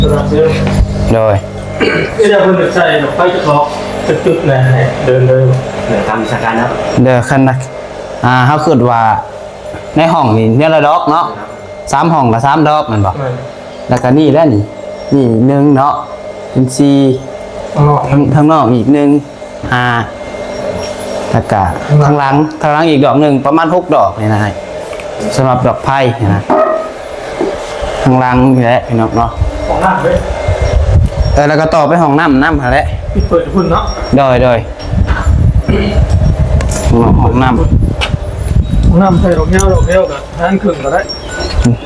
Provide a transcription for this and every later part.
ໂດຍ ເອີ ເພິ່ນໃສ່ໄຟຈະເກາະຈຸດໆນະ ໃຫ້ເດີນເດີນ ເດີນຕາມວິຊາການເນາະ ເດີນຄັນນະ ອ່າ ເຮົາຄິດວ່າໃນຫ້ອງນີ້ແນວລະດອກເນາະ ສາມຫ້ອງກະສາມດອກແມ່ນບໍ່? ແມ່ນ ແລ້ວກະນີ້ແຫຼະນີ້ ນີ້ໜຶ່ງເນາະ ເປັນສີ່ ທາງນອກ ທາງ ທາງນອກອີກໜຶ່ງ ຫ້າ ແລ້ວກະທາງຫຼັງ ທາງຫຼັງອີກດອກໜຶ່ງ ປະມານຫົກດອກນີ້ນະ ສຳລັບດອກໄຟນະ ທາງຫຼັງນີ້ແຫຼະພີ່ນ້ອງເນາະ ຫ້ອງນ້ຳເດ້ ເອີ ແລ້ວກະຕໍ່ໄປຫ້ອງນ້ຳນຳຫັ້ນແຫຼະ ປິດເປີດພຸ້ນເນາະ ໂດຍ ໂດຍ ຫ້ອງນ້ຳ ຫ້ອງນ້ຳໃສ່ດອກຍາວ ດອກດຽວກະ ອັນນັ້ນເຄິ່ງກະໄດ້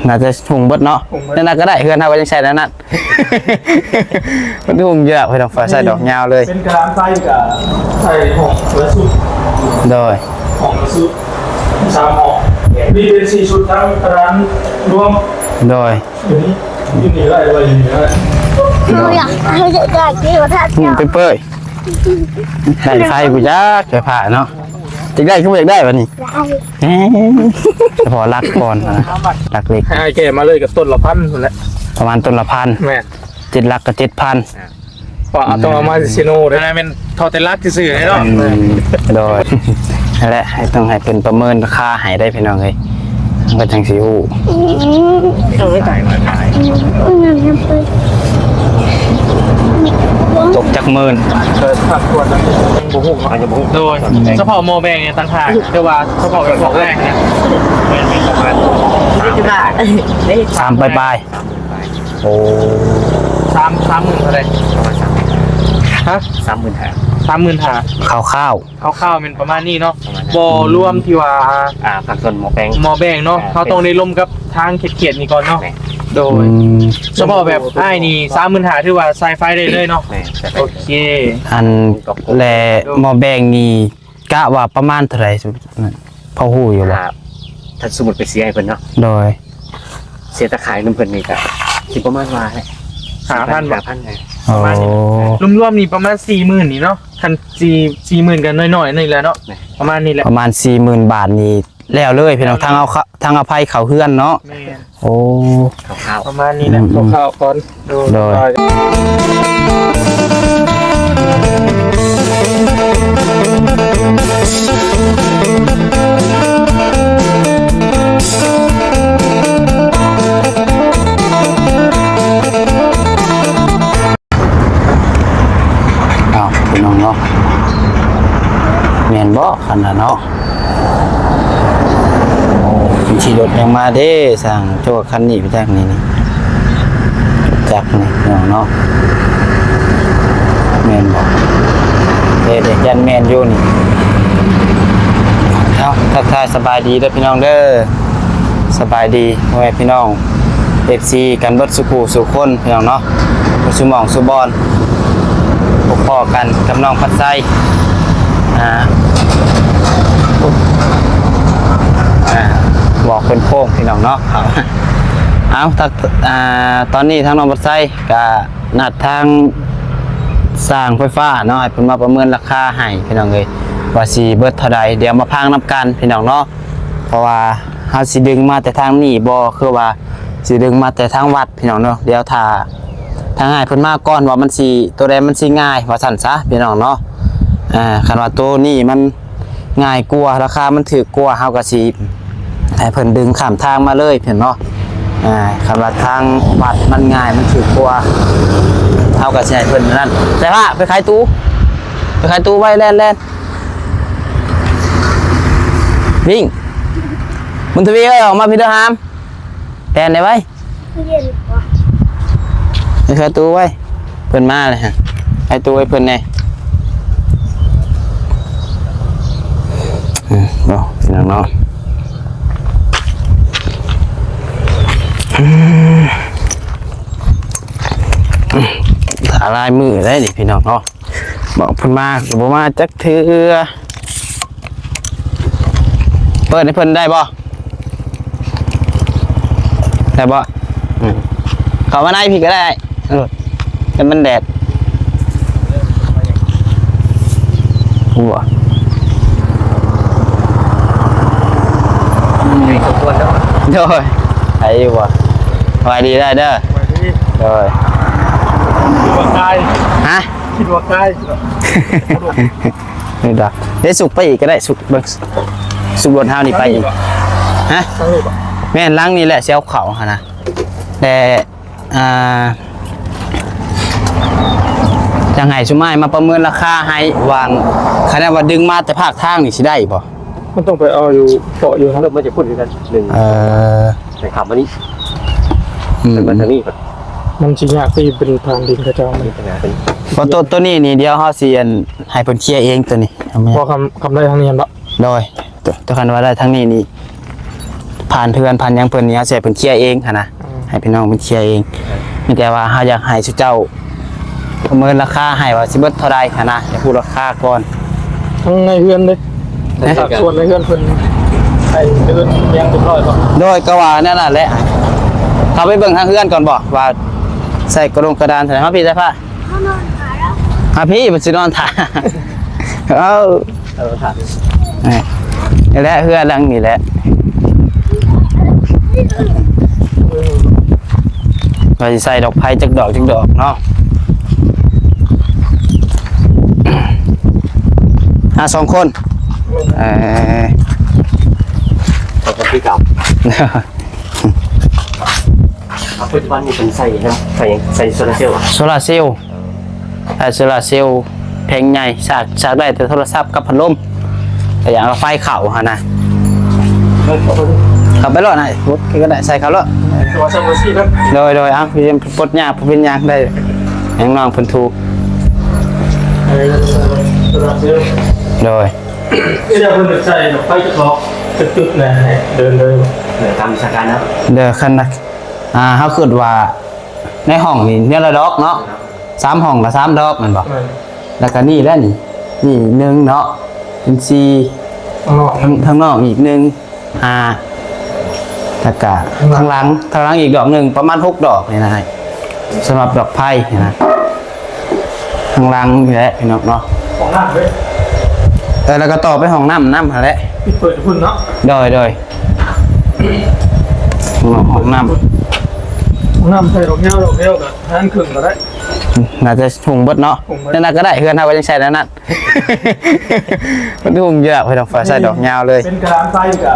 ໜ້າຈະທຸ່ງເບິດເນາະ ທຸ່ງເບິດ ແນວນັ້ນກະໄດ້ ເຮືອນເຮົາກະຍັງໃຊ້ແນວນັ້ນ ມັນທຸ່ງຢູ່ແລ້ວ ພີ່ນ້ອງ ໃສ່ດອກຍາວເລີຍ ເປັນການໃສ່ກະໃສ່ຫ້ອງລະຊຸດ ໂດຍ ຫ້ອງລະຊຸດ ສາມຫ້ອງ ມີເປັນສີ່ຊຸດ ທັງກະດານລວມ ໂດຍ ຢູ່ນີ້ ຢູ່ນີ້ກະໄດ້ ຢູ່ນີ້ກະໄດ້ ເຮົາຢາກ ເຮົາຢາກ ຢາກກິນໝູທະ ອືມ ເປີດ ໄຟຜູ້ຈັກ ໄຟຟ້າເນາະ ຢາກໄດ້ຄືບໍ່ຢາກໄດ້ບາດນີ້ ຢາກໄດ້ ເອີ ສະເພາະຫຼັກກ່ອນນະ ຫຼັກເຫຼັກ ໃຫ້ອ້າຍແກ້ມາເລີຍກະຕົ້ນລະພັນພຸ້ນແຫຼະ ປະມານຕົ້ນລະພັນ ແມ່ນ ເຈັດຫຼັກກະເຈັດພັນ ອ່າ ວ່າເອົາ ຕ້ອງເອົາມາຊິໂນເດ້ ອັນນັ້ນແມ່ນທໍ່ແຕ່ຫຼັກຊື່ໆເນາະ ອືມ ໂດຍ ຫັ້ນແຫຼະ ໃຫ້ ຕ້ອງໃຫ້ເພິ່ນປະເມີນລາຄາໃຫ້ໄດ້ພີ່ນ້ອງເອີຍ ມັນກະຈັ່ງຊິຮູ້ ຕົກຈັກໝື່ນ ເອີ ຖ້າຄວນນະ ຍັງບໍ່ຮູ້ເນາະ ຍັງບໍ່ຮູ້ ໂດຍ ສະເພາະໝໍ້ແບງນີ້ຕ່າງຫາກ ແຕ່ວ່າສະເພາະແບບຂອງແຮງນະ ແມ່ນ ແມ່ນປະມານ ສາມປາຍໆ ໂອ້ ສາມ ສາມໝື່ນເທົ່າໃດ? ປະມານສາມໝື່ນ ຮະ? ສາມໝື່ນຫ້າ ສາມໝື່ນຫ້າ ຄ່າວໆ ຄ່າວໆແມ່ນປະມານນີ້ເນາະ ປະມານນັ້ນ ບໍ່ລວມທີ່ວ່າ ອ່າ ພາກສ່ວນໝໍ້ແບງ ໝໍ້ແບງເນາະ ອ່າ ເຮົາຕ້ອງໄດ້ລົມກັບທາງເຂດໆນີ້ກ່ອນເນາະ ແມ່ນ ໂດຍ ອືມ ສະເພາະແບບອ້າຍນີ້ ສາມໝື່ນຫ້າ ຖືວ່າສາຍໄຟໄດ້ເລີຍເນາະ ແມ່ນ ໂອເຄ ອັນ ແລະໝໍ້ແບງນີ້ ກະວ່າປະມານເທົ່າໃດ ພໍຮູ້ຢູ່ບໍ່? ອ່າ ຖ້າສົມມຸດໄປເສຍໃຫ້ເພິ່ນເນາະ ໂດຍ ເສຍຕາຂ່າຍນຳເພິ່ນນີ້ກະຊິປະມານວ່າ ຫ້າພັນ ຫ້າພັນ ປະມານນີ້ ໂອ້ ລວມໆນີ້ປະມານສີ່ໝື່ນນີ້ເນາະ ຄັນສີ່ ສີ່ໝື່ນກະໜ້ອຍໆນີ້ແຫຼະເນາະ ແມ່ນ ປະມານນີ້ແຫຼະ ປະມານສີ່ໝື່ນບາດນີ້ແລ້ວເລີຍພີ່ນ້ອງ ທັງເອົາ ທັງເອົາໄຟເຂົ້າເຮືອນເນາະ ແມ່ນ ໂອ້ ຄ່າວໆ ປະມານນີ້ແຫຼະ ອືມໆ ຄ່າວໆກ່ອນ ໂດຍ ໂດຍ ອ້າວ ພີ່ນ້ອງເນາະ ແມ່ນບໍ່ຄັນນັ້ນເນາະ? ໂອ້ ຂີ່ລົດຫຍັງມາເດ້ ຊ່າງໂຈ້ ຄັນນີ້ໄປຈັກນີ້ ນີ້ ຈັກນີ້ພີ່ນ້ອງເນາະ ແມ່ນບໍ່? ເດ້ໆ ຢ້ານແມ່ນຢູ່ນີ້ ເອົ້າ ທັກທາຍສະບາຍດີເດີພີ່ນ້ອງເດີ ສະບາຍດີພໍ່ແມ່ພີ່ນ້ອງ ເອັຟຊີ ກັນເບິດສູ່ຜູ້ສູ່ຄົນພີ່ນ້ອງເນາະ ສູ່ໝ່ອງສູ່ບ່ອນ ພົບພໍ້ກັນກັບນ້ອງພັດໄຊ ອ່າ ອ່າ ບອກເປັນໂຄ້ງພີ່ນ້ອງເນາະ ເອົາ ເອົາ ຕອນນີ້ທາງນ້ອງພັດໄຊກະນັດທາງຊ່າງໄຟຟ້າເນາະ ໃຫ້ເພິ່ນມາປະເມີນລາຄາໃຫ້ພີ່ນ້ອງເອີຍ ວ່າຊິເບິດເທົ່າໃດ ດຽວມາຟັງນຳກັນພີ່ນ້ອງເນາະ ເພາະວ່າເຮົາຊິດຶງມາແຕ່ທາງນີ້ບໍ່ ຄືວ່າຊິດຶງມາແຕ່ທາງວັດ ພີ່ນ້ອງເນາະ ດຽວຖ້າທາງອ້າຍເພິ່ນມາກ່ອນວ່າມັນຊິ ໂຕໃດມັນຊິງ່າຍວ່າຊັ້ນຊະ ພີ່ນ້ອງເນາະ ອ່າ ຄັນວ່າໂຕນີ້ມັນງ່າຍກວ່າ ລາຄາມັນຖືກກວ່າ ເຮົາກະຊິໃຫ້ເພິ່ນດຶງຂ້າມທາງມາເລີຍ ເພິ່ນເນາະ ອ່າ ຄັນວ່າທາງວັດມັນງ່າຍ ມັນຖືກກວ່າ ເຮົາກະຊິໃຫ້ເພິ່ນນັ້ນ ແຕ່ວ່າໄປຂາຍຕູ້ ໄປຂາຍຕູ້ໄວ ແລ່ນໆ ວິ່ງ ບຸນທະວີເອີຍ ອອກມາພີ້ເດີ ຫາມ ແລ່ນໄດ້ໄວ ເຢັນບໍ່? ໄປຂາຍຕູ້ໄວ ເພິ່ນມາເລີຍຮະ ຂາຍຕູ້ໃຫ້ເພິ່ນແດ່ ອືມ ເນາະ ພີ່ນ້ອງເນາະ ອືມ ຖ້າຫຼາຍມື້ໄດ໋ນີ້ ພີ່ນ້ອງເນາະ ບອກເພິ່ນມາກະບໍ່ມາຈັກເທື່ອ ເປີດໃຫ້ເພິ່ນໄດ້ບໍ່? ໄດ້ບໍ່? ອືມ ເຂົ້າມາໃນພີ້ກະໄດ້ ເອີ ແຕ່ມັນແດດ ໂດຍ ໄປຢູ່ບໍ່? ສະບາຍດີໄດ້ເດີ ໂດຍ ຄິດວ່າກາຍ ຮະ? ຄິດວ່າກາຍ ນີ້ດອກ ໄດ້ສຸກໄປອີກກໍໄດ້ ສຸກເບິ່ງ ສຸກລົດເຮົານີ້ໄປອີກ ຮະ? ທາງນີ້ບໍ່? ແມ່ນ ຫຼັງນີ້ແຫຼະ ຊິເອົາເຂົ້າຫັ້ນນະ ແຕ່ ອ່າ ຈັ່ງໃຫ້ຊຸມອ້າຍມາປະເມີນລາຄາໃຫ້ວ່າ ຄັນວ່າດຶງມາແຕ່ພາກທາງນີ້ຊິໄດ້ບໍ່? ມັນຕ້ອງໄປເອົາຢູ່ເກາະຢູ່ຫັ້ນ ລົດມັນຈະພຸ້ນຄືກັນໜຶ່ງ ເອີ ໃຫ້ຂັບມານີ້ ອືມ ໄປມາທາງນີ້ ມັນຊິຍາກທີ່ເປັນທາງດິນເຂົາເຈົ້າ ມັນເປັນ ເພາະໂຕ ໂຕນີ້ນີ້ ດຽວເຮົາຊິ ອັນ ໃຫ້ເພິ່ນເຄຍເອງໂຕນີ້ ເອົາມາ ບໍ່ ຄຳ ຄຳໄດ້ທາງນີ້ຫັ້ນເນາະ ໂດຍ ໂຕ ໂຕຄັນວ່າໄດ້ທາງນີ້ນີ້ ຜ່ານເຮືອນຜ່ານຫຍັງເພິ່ນນີ້ ເຮົາຊິໃຫ້ເພິ່ນເຄຍເອງຫັ້ນນະ ອືມ ໃຫ້ພີ່ນ້ອງເພິ່ນເຄຍເອງ ມີແຕ່ວ່າເຮົາຢາກໃຫ້ຊຸມເຈົ້າປະເມີນລາຄາໃຫ້ວ່າຊິເບິດເທົ່າໃດຫັ້ນນະ ຢາກຮູ້ລາຄາກ່ອນ ທັງໃນເຮືອນເດ້ ຮະ? ພາກສ່ວນໃນເຮືອນເພິ່ນໃຫ້ເດີນແຍງຮຽບຮ້ອຍບໍ່? ໂດຍ ກໍວ່າແນວນັ້ນແຫຼະ ເຂົ້າໄປເບິ່ງທາງເຮືອນກ່ອນບໍ່ ວ່າໃສ່ກະດົງກະດານໃສ່ ເຮົາພີ່ໃສ່ຜ້າ ເຮົານອນຖ້າແລ້ວ ຫາພີ່ ມັນຊິນອນຖ້າ ເອົາ ເອົາຖ້າ ນີ້ແຫຼະ ເຮືອນຫຼັງນີ້ແຫຼະ ວ່າຊິໃສ່ດອກໄຟຈັກດອກ ຈັກດອກເນາະ ອ່າ ສອງຄົນ ເອີ ເອົາຄືເກົ່າ ປັດຈຸບັນນີ້ເພິ່ນໃສ່ນຳ ໃສ່ຫຍັງ ໃສ່ໂຊລາເຊວ ໂຊລາເຊວ ໃຊ້ໂຊລາເຊວແຜງໃຫຍ່ ສາກ ສາກໄດ້ແຕ່ໂທລະສັບກັບພັດລົມ ແຕ່ຢ່າງລະໄຟເຂົ້າຫັ້ນນະ ເຂົ້າໄປໂລດນະ ໂອເຄກໍໄດ້ ໃສ່ເຂົ້າໂລດ ໂດຍ ໂດຍ ເອົາ ບໍ່ເປັນຫຍັງ ບໍ່ເປັນຫຍັງ ໄດ້ ໃຫ້ນ້ອງເພິ່ນຖື ໂດຍ ເອີ ເພິ່ນໃສ່ໄຟຈະເກາະຈຸດໆນະ ໃຫ້ເດີນເລີຍ ເດີນຕາມວິຊາການເນາະ ເດີນຄັນນະ ອ່າ ເຮົາຄິດວ່າ ໃນຫ້ອງນີ້ແນວລະດອກເນາະ ສາມຫ້ອງລະສາມດອກແມ່ນບໍ່? ແມ່ນ ແລ້ວກະນີ້ແຫຼະນີ້ ນີ້ໜຶ່ງເນາະ ເປັນສີ່ ທາງນອກ ທາງ ທາງນອກອີກໜຶ່ງ ຫ້າ ແລ້ວກະທາງຫຼັງ ທາງຫຼັງອີກດອກໜຶ່ງ ປະມານຫົກດອກນີ້ນະ ສຳລັບດອກໄຟນີ້ນະ ທາງຫຼັງນີ້ແຫຼະພີ່ນ້ອງເນາະ ຫ້ອງນ້ຳເດ້ ເອີ ແລ້ວກະຕໍ່ໄປຫ້ອງນ້ຳນຳຫັ້ນແຫຼະ ປິດເປີດພຸ້ນເນາະ ໂດຍ ໂດຍ ຫ້ອງນ້ຳ ຫ້ອງນ້ຳໃສ່ດອກຍາວ ດອກດຽວກະ ອັນນັ້ນເຄິ່ງກໍໄດ້ ໜ້າຈະຫຸ້ມເບິດເນາະ ຫຸ້ມເບິດ ແນວນັ້ນກໍໄດ້ ເຮືອນເຮົາກໍຍັງໃຊ້ແນວນັ້ນ ມັນຫຸ້ມຢູ່ແລ້ວ ເພິ່ນຕ້ອງໃຊ້ດອກຍາວເລີຍ ເປັນກະດານໄຟກໍ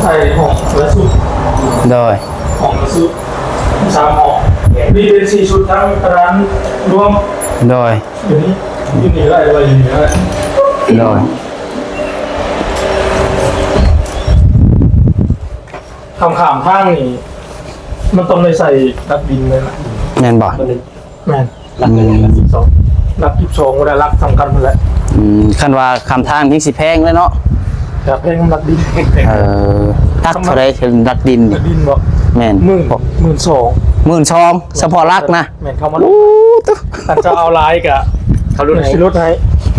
ໃສ່ຫ້ອງລະຊຸດ ໂດຍ ຫ້ອງລະຊຸດ ສາມຫ້ອງ ມີເປັນສີ່ຊຸດ ທັງກະດານລວມ ໂດຍ ຢູ່ນີ້ ຢູ່ນີ້ກໍໄດ້ ຫຼືວ່າຢູ່ນີ້ກໍໄດ້ ໂດຍ ຂ້າມໆທາງນີ້ ມັນຕ້ອງໄດ້ໃສ່ຫຼັກດິນເລີຍນະ ແມ່ນບໍ່? ແມ່ນ ຫຼັກ ອືມ ຫຼັກສິບສອງ ຫຼັກສິບສອງ ບໍ່ໄດ້ຫຼັກສຳຄັນພຸ້ນແຫຼະ ອືມ ຄັນວ່າຂ້າມທາງນີ້ຊິແພງເລີຍເນາະ ກະແພງຫຼັກດິນ ເອີ ຫຼັກເທົ່າໃດ ຫຼັກດິນນີ້ ຫຼັກດິນບໍ່? ແມ່ນ ໝື່ນ ໝື່ນສອງ ໝື່ນສອງ ສະເພາະຫຼັກນະ ແມ່ນ ເຂົ້າມາ ໂອ້ ຄັນຈະເອົາຫຼາຍກະ ເຂົາຫຼຸດໃຫ້ ຊິຫຼຸດໃຫ້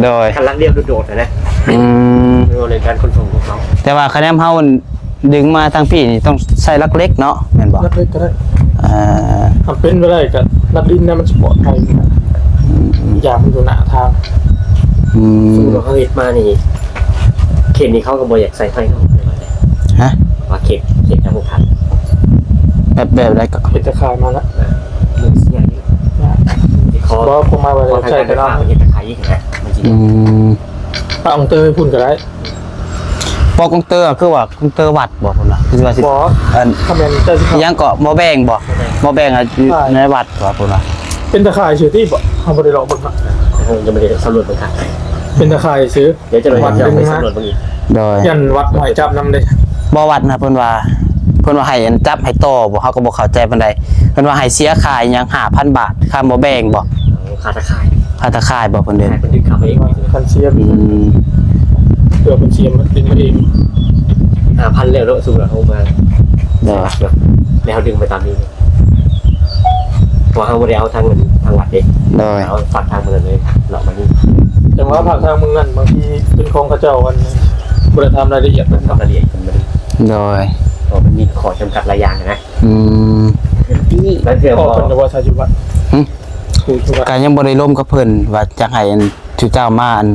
ໂດຍ ຄັນຫຼັກດຽວໂດດໆນະ ອືມ ເລື່ອງການຂົນສົ່ງຂອງເຂົາ ແຕ່ວ່າຄະແນນເຮົາ ດຶງມາທາງພີ້ນີ້ຕ້ອງໃຊ້ຫຼັກເຫຼັກເນາະ ແມ່ນບໍ່? ຫຼັກເຫຼັກກໍໄດ້ ອ່າ ຄັນເປັນໄປໄດ້ກໍຫຼັກດິນນະ ມັນຊິປອດໄພ ອືມ ຢ່າງມັນຢູ່ໜ້າທາງ ອືມ ສົມມຸດວ່າເຂົາເຮັດມານີ້ ເຂດນີ້ເຂົາກໍບໍ່ຢາກໃສ່ໄຟເນາະ ຮະ? ວ່າເຂດ ເຂດທາງຫົກພັນ ແບບ ແບບໃດກໍ ເຮັດຕາຂ່າຍມາລະ ອ່າ ມັນຊິຍາກຢູ່ ຂໍ ບໍ່ ບໍ່ມາໄວ້ໃສ່ກໍໄດ້ ເຮັດຕາຂ່າຍອີກນະ ມັນຊິ ອືມ ປະອອງເຕີພຸ້ນກໍໄດ້ ບໍ່ ກອງເຕີ ຄືວ່າກອງເຕີວັດບໍ່ ເພິ່ນວ່າ ຄືວ່າຊິ ບໍ່ ອັນ ຄຳແມ່ນເຈົ້າຊິ ອີຫຍັງເກາະ ໝໍ້ແບງບໍ່ ໝໍ້ແບງ ໝໍ້ແບງ ຢູ່ ໃນວັດບໍ່ ເພິ່ນວ່າ ເປັນຕາຂ່າຍຊື່ຕິບໍ່ ເຮົາບໍ່ໄດ້ເລາະເບິ່ງເນາະ ເຮົາຍັງບໍ່ໄດ້ສຳຫຼວດເບິ່ງຄັກ ເປັນຕາຂ່າຍຊື່ ດຽວຈະໄດ້ ວັດ ເຮົາໄປສຳຫຼວດເບິ່ງອີກ ໂດຍ ຢ້ານວັດໝາຍຈັບນຳເດ້ ບໍ່ ວັດນະ ເພິ່ນວ່າ ເພິ່ນວ່າໃຫ້ອັນຈັບໃຫ້ຕໍ່ບໍ່ ເຮົາກໍບໍ່ເຂົ້າໃຈປານໃດ ເພິ່ນວ່າໃຫ້ເສຍຄ່າອີຫຍັງ ຫ້າພັນບາດ ຄ່າໝໍ້ແບງບໍ່ ເອີ ຄ່າຕາຂ່າຍ ຄ່າຕາຂ່າຍບໍ່ ເພິ່ນເອີ້ນ ໃຫ້ເພິ່ນດຶງເຂົ້າມາເອງ ຄັນເສຍ ອືມ ເພື່ອເພິ່ນເສຍ ມັນດຶງມາເອງ ຫ້າພັນແລ້ວເນາະ ສົມມຸດວ່າເຮົາມາ ໂດຍ ແລ້ວເຮົາດຶງໄປຕາມນີ້ ເພາະເຮົາບໍ່ໄດ້ເອົາທາງເງິນທາງວັດເດ້ ໂດຍ ເຮົາຝາກທາງເພິ່ນເລີຍເນາະ ມານີ້ ຈັ່ງວ່າຝາກທາງເມືອງນັ້ນ ບາງທີເປັນຂອງເຂົາເຈົ້າ ອັນ ບໍ່ໄດ້ຖາມລາຍລະອຽດ ຖາມລາຍລະອຽດເພິ່ນ ໂດຍ ເພາະມັນມີຂໍ້ຈຳກັດຫຼາຍຢ່າງນະ ອືມ ບາງເທື່ອ ເພິ່ນກໍບໍ່ໃສ່ຢູ່ວັດ ຫຶ ຢູ່ວັດ ກໍຍັງບໍ່ໄດ້ລົມກັບເພິ່ນວ່າຈະໃຫ້ອັນ ຊຸມເຈົ້າມາ ອັນ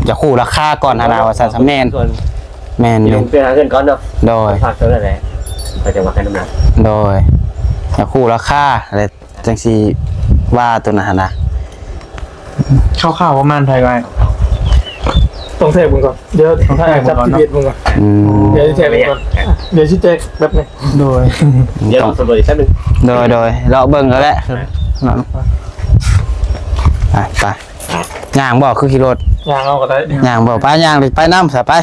ຢາກຮູ້ລາຄາກ່ອນຫັ້ນນະ ວ່າຊັ້ນຊະ ແມ່ນ ແມ່ນ ແມ່ນ ໄປຫາເຮືອນກ່ອນເນາະ ໂດຍ ຝາກເທົ່ານັ້ນແຫຼະ ເຂົາຈະວ່າກັນນຳຫຼັງ ໂດຍ ຢາກຮູ້ລາຄາ ແລ້ວຈັ່ງຊິວ່າໂຕນັ້ນຫັ້ນນະ ຄຮ່າວໆປະມານເທົ່າໃດ? ຕ້ອງແທກເບິ່ງກ່ອນ ດຽວຕ້ອງແທກເບິ່ງກ່ອນເນາະ ຈັບຈີພີເອັສເບິ່ງກ່ອນ ອືມ ດຽວຊິແທກເບິ່ງກ່ອນ ດຽວຊິແຈກແບບນີ້ ໂດຍ ດຽວລອງສຳຫຼວດອີກຄັ້ງໜຶ່ງ ໂດຍ ໂດຍ ເລາະເບິ່ງເອົາແຫຼະ ໄປ ໄປ ຍ່າງບໍ່ ຄືຂີ່ລົດ? ຍ່າງເອົາກໍໄດ້ ຍ່າງບໍ່? ໄປ ຍ່າງ ໄປນຳຊະ ໄປ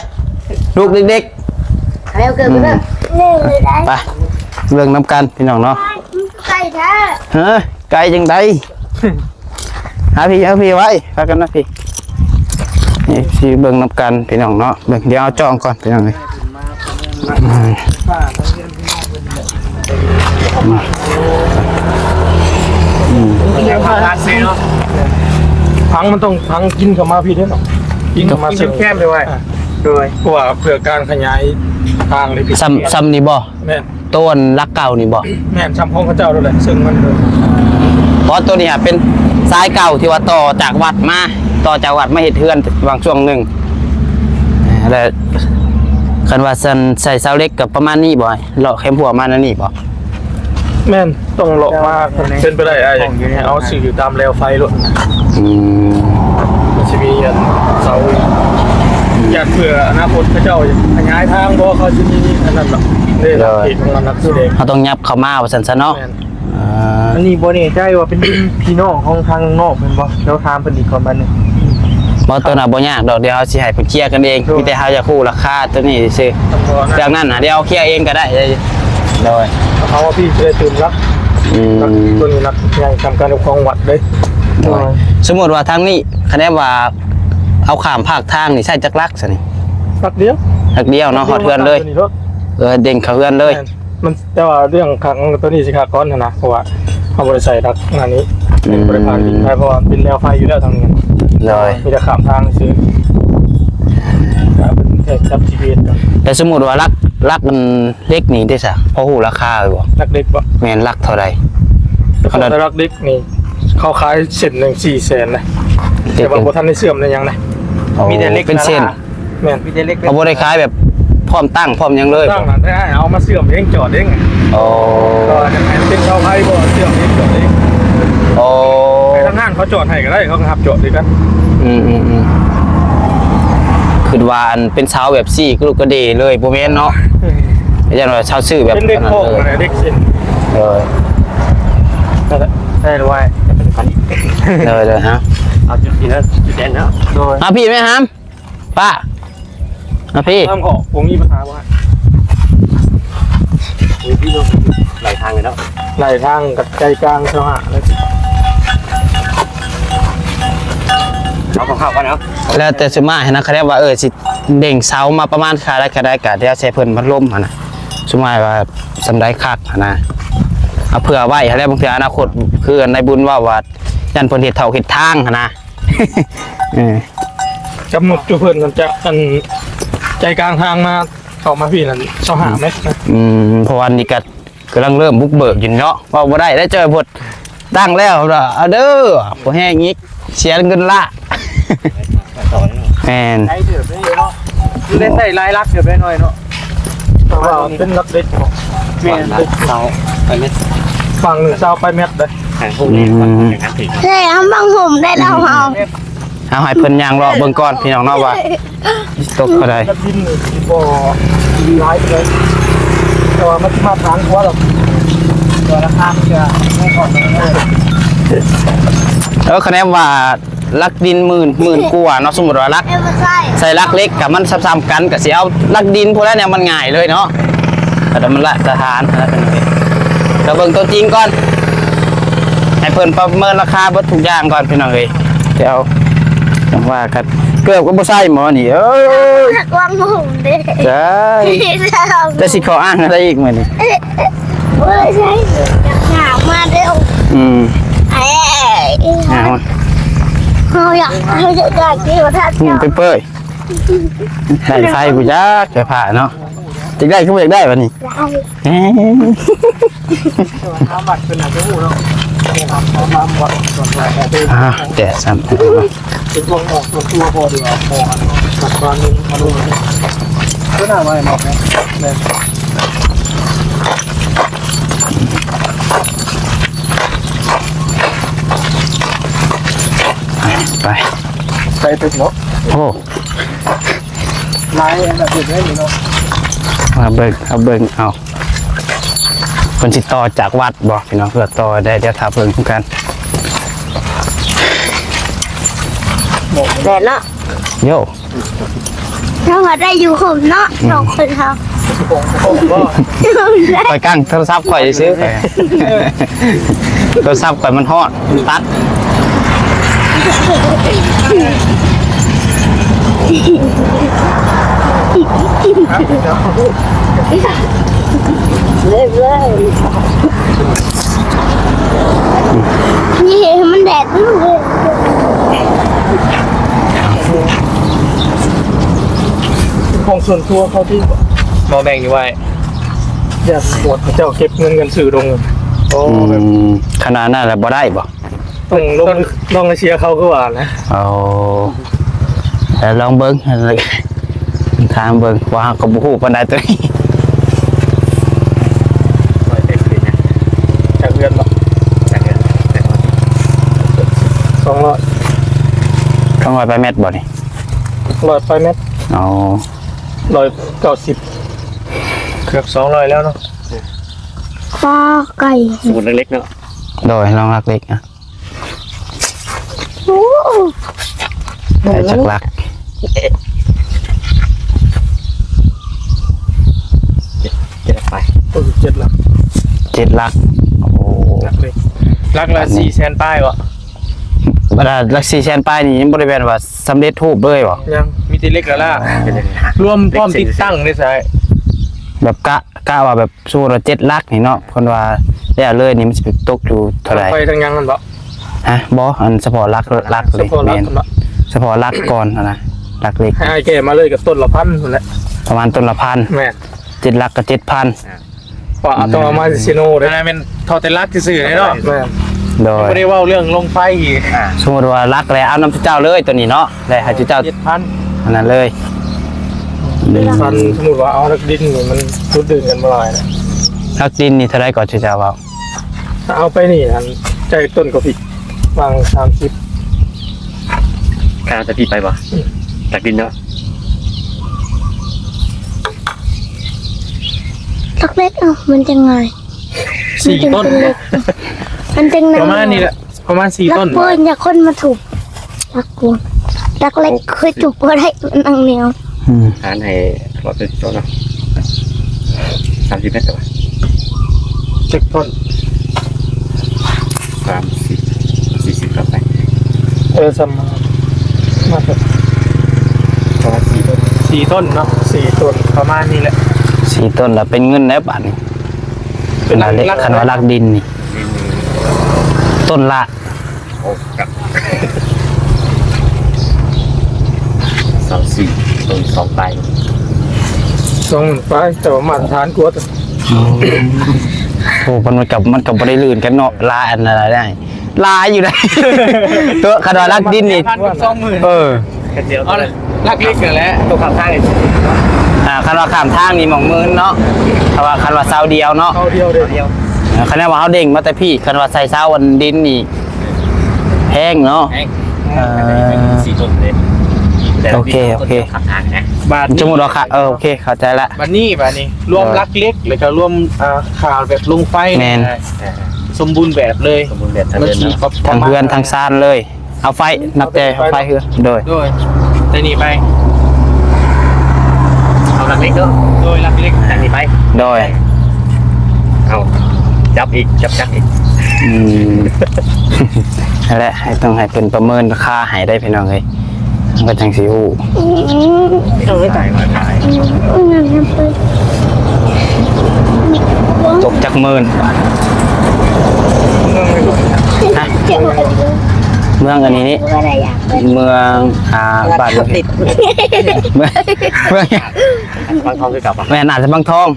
ລູກເດັກໆ ແລ້ວເກີດ ອືມ ເບິ່ງ ໄປ ເບິ່ງນຳກັນພີ່ນ້ອງເນາະ ໄກແທ້ ຮະ ໄກຈັ່ງໃດ? ຫາພີ່ ຫາພີ່ໄວ້ ພາກັນມາພີ່ ນີ້ຊິເບິ່ງນຳກັນພີ່ນ້ອງເນາະ ເບິ່ງ ດຽວເອົາຈອງກ່ອນພີ່ນ້ອງເອີຍ ອືມ ອືມ ອືມ ພັງມັນຕ້ອງພັງກິນເຂົ້າມາພີ້ເດ້ເນາະ ກິນເຂົ້າມາ ກິນແຄມໄປໄວ້ ອ່າ ໂດຍ ເພື່ອ ເພື່ອການຂະຫຍາຍທາງເລີຍ ຊ່ຳ ຊ່ຳນີ້ບໍ່? ແມ່ນ ໂຕອັນຫຼັກເກົ່ານີ້ບໍ່? ແມ່ນ ຊ່ຳຂອງເຂົາເຈົ້າໂລດແຫຼະ ເຊິ່ງມັນ ເພາະໂຕນີ້ເປັນສາຍເກົ່າທີ່ວ່າຕໍ່ຈາກວັດມາ ຕໍ່ຈາກວັດມາເຮັດເຮືອນຫວ່າງຊ່ວງໜຶ່ງ ແລະ ຄັນວ່າຊັ້ນໃສ່ເສົາເຫຼັກກໍປະມານນີ້ບໍ່? ເລາະແຄມຫົວມາແນວນີ້ບໍ່? ແມ່ນ ຕ້ອງເລາະມາ ເປັນໄປໄດ້ອ້າຍ ເອົາຊື່ຕາມແລວໄຟໂລດ ອືມ ມັນຊິມີອັນເສົາ ຢ້ານເພື່ອອະນາຄົດເຂົາເຈົ້າຂະຫຍາຍທາງບໍ່ ເຂົາຊິມີອັນນັ້ນເນາະ ເດ້ ເຂດຂອງມັນນະ ເຮົາຕ້ອງຫຍັບເຂົ້າມາວ່າຊັ້ນຊະເນາະ ແມ່ນ ອ່າ ອັນນີ້ບໍ່ແນ່ໃຈວ່າເປັນພີ່ນ້ອງຂອງທາງນອກແມ່ນບໍ່? ເຮົາຖາມເພິ່ນອີກກ່ອນບາດນີ້ ບໍ່ ໂຕນັ້ນບໍ່ຍາກດອກ ດຽວເຮົາຊິໃຫ້ເພິ່ນເຄຍກັນເອງ ໂດຍ ມີແຕ່ເຮົາຢາກຮູ້ລາຄາໂຕນີ້ຊື່ ເລື່ອງນັ້ນນະ ດຽວເຮົາເຄຍເອງກໍໄດ້ ໂດຍ ເອົາທີ່ຈະໄດ້ຕື່ມຫຼັກ ອືມ ຫຼັກໂຕນີ້ຫຼັກໃຫຍ່ ສຳຄັນກັບຂອງວັດເດ້ ໂດຍ ໂດຍ ສົມມຸດວ່າທາງນີ້ ຄະແນນວ່າເອົາຂ້າມພາກທາງນີ້ໃຊ້ຈັກຫຼັກຊະນີ້? ຫຼັກດຽວ ຫຼັກດຽວເນາະ ຮອດເຮືອນເລີຍ ເອີ ເດັ່ງເຂົ້າເຮືອນເລີຍ ແມ່ນ ມັນ ແຕ່ວ່າເລື່ອງຂອງໂຕນີ້ຊິຂາດກ່ອນຫັ້ນນະ ເພາະວ່າເຮົາບໍ່ໄດ້ໃສ່ຫຼັກອັນນີ້ ອືມ ບໍ່ໄດ້ຜ່ານດິນໄປ ເພາະວ່າເປັນແລວໄຟຢູ່ແລ້ວທາງນີ້ ໂດຍ ມີແຕ່ຂ້າມທາງຊື່ ແຕ່ສົມມຸດວ່າຫຼັກ ຫຼັກອັນເຫຼັກນີ້ເດ້ຊະ ພໍຮູ້ລາຄາຢູ່ບໍ່? ຫຼັກເຫຼັກບໍ່? ແມ່ນ ຫຼັກເທົ່າໃດ? ຄັນວ່າຫຼັກເຫຼັກນີ້ ເຂົາຂາຍເສັ້ນໜຶ່ງສີ່ແສນນະ ແຕ່ວ່າບໍ່ທັນໄດ້ເຊື່ອມໄດ້ຫຍັງນະ ອໍ ມີແຕ່ເຫຼັກ ເປັນເສັ້ນ ແມ່ນ ມີແຕ່ເຫຼັກ ເຂົາບໍ່ໄດ້ຂາຍແບບພ້ອມຕັ້ງພ້ອມຫຍັງເລີຍ ຕັ້ງ ແຕ່ເອົາມາເຊື່ອມເອງ ຈອດເອງ ອໍ ກໍຈະເປັນເສົາໄຟບໍ່ ເຊື່ອມເອງ ຈອດເອງ ອໍ ໃຫ້ທາງງານເຂົາຈອດໃຫ້ກໍໄດ້ ເຂົາກໍຮັບຈອດຄືກັນ ອືມໆໆ ຄິດວ່າອັນເປັນເສົາແບບຊີ້ກະລຸກກະເດເລີຍ ບໍ່ແມ່ນເນາະ ເອີ ຢ້ານວ່າເສົາຊື່ແບບ ເປັນເຫຼັກໂຄງ ເຫຼັກເສັ້ນ ເອີ ໄດ້ແລ້ວ ເອີ ເອີ ເອົາຈຸດນີ້ນະ ຈຸດແດງເນາະ ໂດຍ ມາພີ່ແມ່ຫາມ ປ້າ ມາພີ່ ທາງອອກບໍ່ມີບັນຫາບໍ່? ໂອ້ຍ ພີ່ນ້ອງ ຫຼາຍທາງເລີຍເນາະ ຫຼາຍທາງກັບໃຈກາງຊາວຫ້າເລີຍ ເອົາຂອງເຂົາກ່ອນເນາະ ແລ້ວແຕ່ສຸມາຍຫັ້ນນະ ຄະແນນວ່າ ເອີ ຊິເດັ່ງເສົາມາປະມານຂາດໃດຂາດໃດ ກະດຽວໃສ່ເພິ່ນພັດລົມຫັ້ນນະ ສຸມາຍວ່າສ່ຳໃດຄັກຫັ້ນນະ ເອົາເຜື່ອໄວ້ຫັ້ນແຫຼະ ບາງເທື່ອອະນາຄົດ ຄືນາຍບຸນເວົ້າວ່າ ຢ້ານເພິ່ນເຮັດເຖາະເຮັດທາງຫັ້ນນະ ເອີ ກຳນົດຢູ່ເພິ່ນນັ້ນຈະ ອັນ ໃຈກາງທາງມາ ເຂົ້າມາພີ້ນັ້ນຊາວຫ້າແມັດນະ ອືມ ເພາະວ່ານີ້ກະກຳລັງເລີ່ມບຸກເບີກຢູ່ເນາະ ເວົ້າບໍ່ໄດ້ເດີ ເຈີພົດຕັ້ງແລ້ວ ເອົາເດີ ບໍ່ແຮງອີກ ເສຍເງິນລະ ແມ່ນ ໄດ້ເຕີບເດເນາະ ຄືໄດ້ໃຊ້ຫຼາຍຫຼັກເຕີບໄດ້ໜ້ອຍເນາະ ແຕ່ວ່າເປັນຫຼັກເຫຼັກ ແມ່ນ ເສົາປາຍແມັດ ຝັ່ງໜຶ່ງຊາວປາຍແມັດເດ້ ອືມ ເຮີ້ຍ ເອົາບັງຫົມໄດ້ແລ້ວເຮົາ ເຮົາໃຫ້ເພິ່ນຍ່າງເລາະເບິ່ງກ່ອນພີ່ນ້ອງເນາະວ່າ ຕົກເທົ່າໃດ ດິນນີ້ບໍ່ຫຼາຍປານໃດ ແຕ່ວ່າມັນຊິມາດຖານກວ່າດອກ ແຕ່ວ່າລາຄາມັນຈະແພງກວ່າ ເອີ ຄະແນນວ່າຫຼັກດິນໝື່ນ ໝື່ນກວ່າເນາະ ສົມມຸດວ່າຫຼັກ ໃສ່ຫຼັກເຫຼັກກະມັນສ່ຳໆກັນ ກະຊິເອົາຫຼັກດິນພຸ້ນແຫຼະ ແນວມັນງ່າຍເລີຍເນາະ ແຕ່ມັນມາດຕະຖານ ກະເບິ່ງຕົວຈິງກ່ອນ ໃຫ້ເພິ່ນປະເມີນລາຄາເບິດທຸກຢ່າງກ່ອນພີ່ນ້ອງເອີຍ ດຽວຈັ່ງວ່າກັນ ເກີບກໍບໍ່ໃສ່ໝໍນີ້ ເອີຍ ວາງໝູເດ້ ໄດ້ ແຕ່ຊິຂໍອ້າງອະໄລອີກມື້ນີ້ ບໍ່ໃສ່ ຢາກຫາມາເດ້ ອືມ ເອີຍ ຫາມາ ເຮົາຢາກ ເຮົາຢາກໄດ້ທີ່ວ່າຖ້າ ອືມ ເຈົ້າ ໄປເປີຍ ໄດ້ໄຟບໍ່ຈັກ ໄຟຟ້າເນາະ ຢາກໄດ້ຄືບໍ່ຢາກໄດ້ບາດນີ້ ໄດ້ ເອີ ຖາມບັດເພິ່ນອາດຈະຮູ້ເນາະ ຖາມບັດ ອ່າ ແດດຊ້ຳ ເປັນພວກອອກສ່ວນຕົວບໍ່ ຫຼືວ່າບໍ່ອັນ ບັດບານໜຶ່ງ ເພິ່ນຫາໄວ້ໝົດແມ່ນ ແມ່ນ. ເນາະ ໂອ້ ຫຼາຍອັນນັ້ນເດ້ເນາະ ມາເບິ່ງ ເອົາເບິ່ງ ເອົາ ເພິ່ນຊິຕໍ່ຈາກວັດບໍ່ພີ່ນ້ອງ? ເພື່ອຕໍ່ໄດ້ ດຽວຖ້າເບິ່ງນຳກັນ ແມ່ນເນາະ ໂຢ ເຮົາວ່າໄດ້ຢູ່ຄົບເນາະ ອືມ ສອງຄົນເຮົາ ຂ້ອຍກັ້ງໂທລະສັບຂ້ອຍຊື່ ໂທລະສັບຂ້ອຍມັນຮ້ອນ ມັນຕັດ ນີ້ມັນແດດ ຂອງສ່ວນຕົວເຂົາຕິ ບໍ່ແບ່ງຢູ່ໄວ້ ຢ້ານປວດເຂົາເຈົ້າເກັບເງິນກັນຊື້ດົງ ໂອ້ ອືມ ແບບ ຂະໜາດນັ້ນລະບໍ່ໄດ້ບໍ່? ຕ້ອງລອງ ລອງເຊຍເຂົາຄືວ່ານະ ໂອ້ ແລ້ວລອງເບິ່ງ ຖາມເບິ່ງ ເພາະເຮົາກໍບໍ່ຮູ້ປານໃດໂຕນີ້ ຈາກເຮືອນບໍ່? ຈາກເຮືອນ ສອງຮ້ອຍ ສອງຮ້ອຍປາຍແມັດບໍ່ນີ້? ຮ້ອຍປາຍແມັດ ອໍ ຮ້ອຍເກົ້າສິບ ເກືອບສອງຮ້ອຍແລ້ວເນາະ ຄອໄກ່ ສົມມຸດຫຼັກເລັກເນາະ ໂດຍ ລອງຫຼັກເລັກນະ ໂອ້ ໄດ້ຈັກຫຼັກ? ເຈັດ ເຈັດຫຼັກໄປ ເອີ ເຈັດຫຼັກ ເຈັດຫຼັກ ໂອ້ ຫຼັກເລັກ ຫຼັກລະສີ່ແສນປາຍບໍ່? ບັນດາຫຼັກສີ່ແສນປາຍນີ້ ຍັງບໍ່ໄດ້ແມ່ນວ່າສຳເລັດຮູບເລີຍບໍ່? ຍັງ ມີແຕ່ເຫຼັກລະລາ ລວມພ້ອມຕິດຕັ້ງເດ້ຊາຍ ແບບກະ ກະວ່າແບບ ສົມມຸດວ່າເຈັດຫຼັກນີ້ເນາະ ເພິ່ນວ່າແລ້ວເລີຍນີ້ ມັນຊິໄປຕົກຢູ່ເທົ່າໃດ? ໄຟທັງຫຍັງຫັ້ນບໍ່? ຮະ ບໍ່ ອັນສະເພາະຫຼັກ ຫຼັກເລີຍ ສະເພາະຫຼັກ ແມ່ນ ຫັ້ນບໍ່? ສະເພາະຫຼັກກ່ອນຫັ້ນນະ ຫຼັກເລັກ ໃຫ້ອ້າຍແກ້ມາເລີຍກໍຕົ້ນລະພັນພຸ້ນແຫຼະ ປະມານຕົ້ນລະພັນ ແມ່ນ ເຈັດຫຼັກກໍເຈັດພັນ ອາ ວ່າເອົາ ອືມ ເອົາມາຊິໂນເດ້ ອັນນັ້ນແມ່ນທໍ່ແຕ່ຫຼັກຊື່ໆເດ້ເນາະ ແມ່ນ ໂດຍ ບໍ່ໄດ້ເວົ້າເລື່ອງລົງໄຟອີກ ອາ ສົມມຸດວ່າຫຼັກແລ້ວເອົານຳເຈົ້າເລີຍໂຕນີ້ເນາະ ແລ້ວໃຫ້ເຈົ້າ ເຈັດພັນ ອັນນັ້ນເລີຍ ອືມ ຄັນສົມມຸດວ່າເອົາຫຼັກດິນນີ້ມັນຈຸດເດີນກັນບໍ່ຫຼາຍນະ ຫຼັກດິນນີ້ເທົ່າໃດກໍເຈົ້າເວົ້າ? ຖ້າເອົາໄປນີ້ຫັ້ນ ຈ່າຍຕົ້ນກໍຜິດ ວາງສາມສິບ ຄ່າແຕ່ຜິດໄປບໍ່? ອືມ ຫຼັກດິນເນາະ ຫຼັກເລັກ ເອົ້າ ມັນຈັ່ງງ່າຍ ສີ່ຕົ້ນ ມັນຈັ່ງງ່າຍ ປະມານນີ້ແຫຼະ ປະມານສີ່ຕົ້ນ ຫຼັກປູນ ຢ່າຄົນມາທຸບ ຫຼັກປູນ ຫຼັກເລັກ ໂອ້ ຄືທຸບບໍ່ໄດ້ ມັນອັງແນວ ອືມ ຫານໃຫ້ຮ້ອຍເປັນຕົ້ນເນາະ ສາມສິບແມັດ ແຕ່ວ່າ ຈັກຕົ້ນ ສາມສິບ ສີ່ສິບ ກໍໄປ ເອີ ສຳມາ ມາເຖິງ ປະມານສີ່ຕົ້ນ ສີ່ຕົ້ນເນາະ ສີ່ຕົ້ນ ປະມານນີ້ແຫຼະ ສີ່ຕົ້ນລະເປັນເງິນແລ້ວບາດນີ້ ເປັນຫຼັກ ຫຼັກ ຄັນວ່າຫຼັກດິນນີ້ ຕົ້ນລະ ໂອ້ ກັບ ຊາວສີ່ ຕົ້ນສອງປາຍ ສອງປາຍ ແຕ່ວ່າມາດຕະຖານກວ່າ ໂອ້ ມັນ ມັນກໍ ມັນກໍບໍ່ໄດ້ລື່ນກັນເນາະ ຫຼາຍອັນນັ້ນຫຼາຍໄດ້ ຫຼາຍຢູ່ໄດ໋ ຕົວະ ຄັນວ່າຫຼັກດິນນີ້ ພັນກັບສອງໝື່ນ ເອີ ເອົາ ຫຼັກເລັກນັ້ນແຫຼະ ຕົວຂ້າງທາງນີ້ ອ່າ ຄັນວ່າຂ້າມທາງນີ້ໝ່ອງໝື່ນເນາະ ແຕ່ວ່າຄັນວ່າເສົາດຽວເນາະ ເສົາດຽວເດ້ ເສົາດຽວ ເອີ ຄັນວ່າເຮົາເດັ່ງມາແຕ່ພີ້ ຄັນວ່າໃສ່ເສົາອັນດິນນີ້ ແພງເນາະ ແພງ ເອີ ສີ່ຕົ້ນເດ້ ໂອເຄ ໂອເຄ ບາດ ສົມມຸດວ່າ ເອີ ໂອເຄ ເຂົ້າໃຈລະ ບາດນີ້ ບາດນີ້ ລວມຫຼັກເລັກ ແລ້ວກໍລວມ ອ່າ ຄ່າແບບລົງໄຟ ແມ່ນ ສົມບູນແບບເລີຍ ສົມບູນແບບ ມັນຊິປະມານ ທັງເຮືອນທັງຊານເລີຍ ເອົາໄຟ ນັບແຕ່ເອົາໄຟເຮືອນ ໂດຍ ໂດຍ ແຕ່ນີ້ໄປ ເອົາຫຼັກເລັກເນາະ ໂດຍ ຫຼັກເລັກ ແຕ່ນີ້ໄປ ໂດຍ ເອົາ ຈັບອີກ ຈັບຈັກອີກ ອືມ ຫັ້ນແຫຼະ ໃຫ້ ຕ້ອງໃຫ້ເພິ່ນປະເມີນລາຄາໃຫ້ໄດ້ພີ່ນ້ອງເອີຍ ມັນກໍຈັ່ງຊິຮູ້ ອືມ ຕາຍວ່າຕາຍ ອືມ ຕົກຈັກໝື່ນ ຮະ ເມືອງອັນນີ້ນີ້ ເມືອງ ອ່າ ບ້ານ ເມືອງ ເມືອງ ບາງທອງຄືເກົ່າປະ ແມ່ນ ອາດຈະບາງທອງ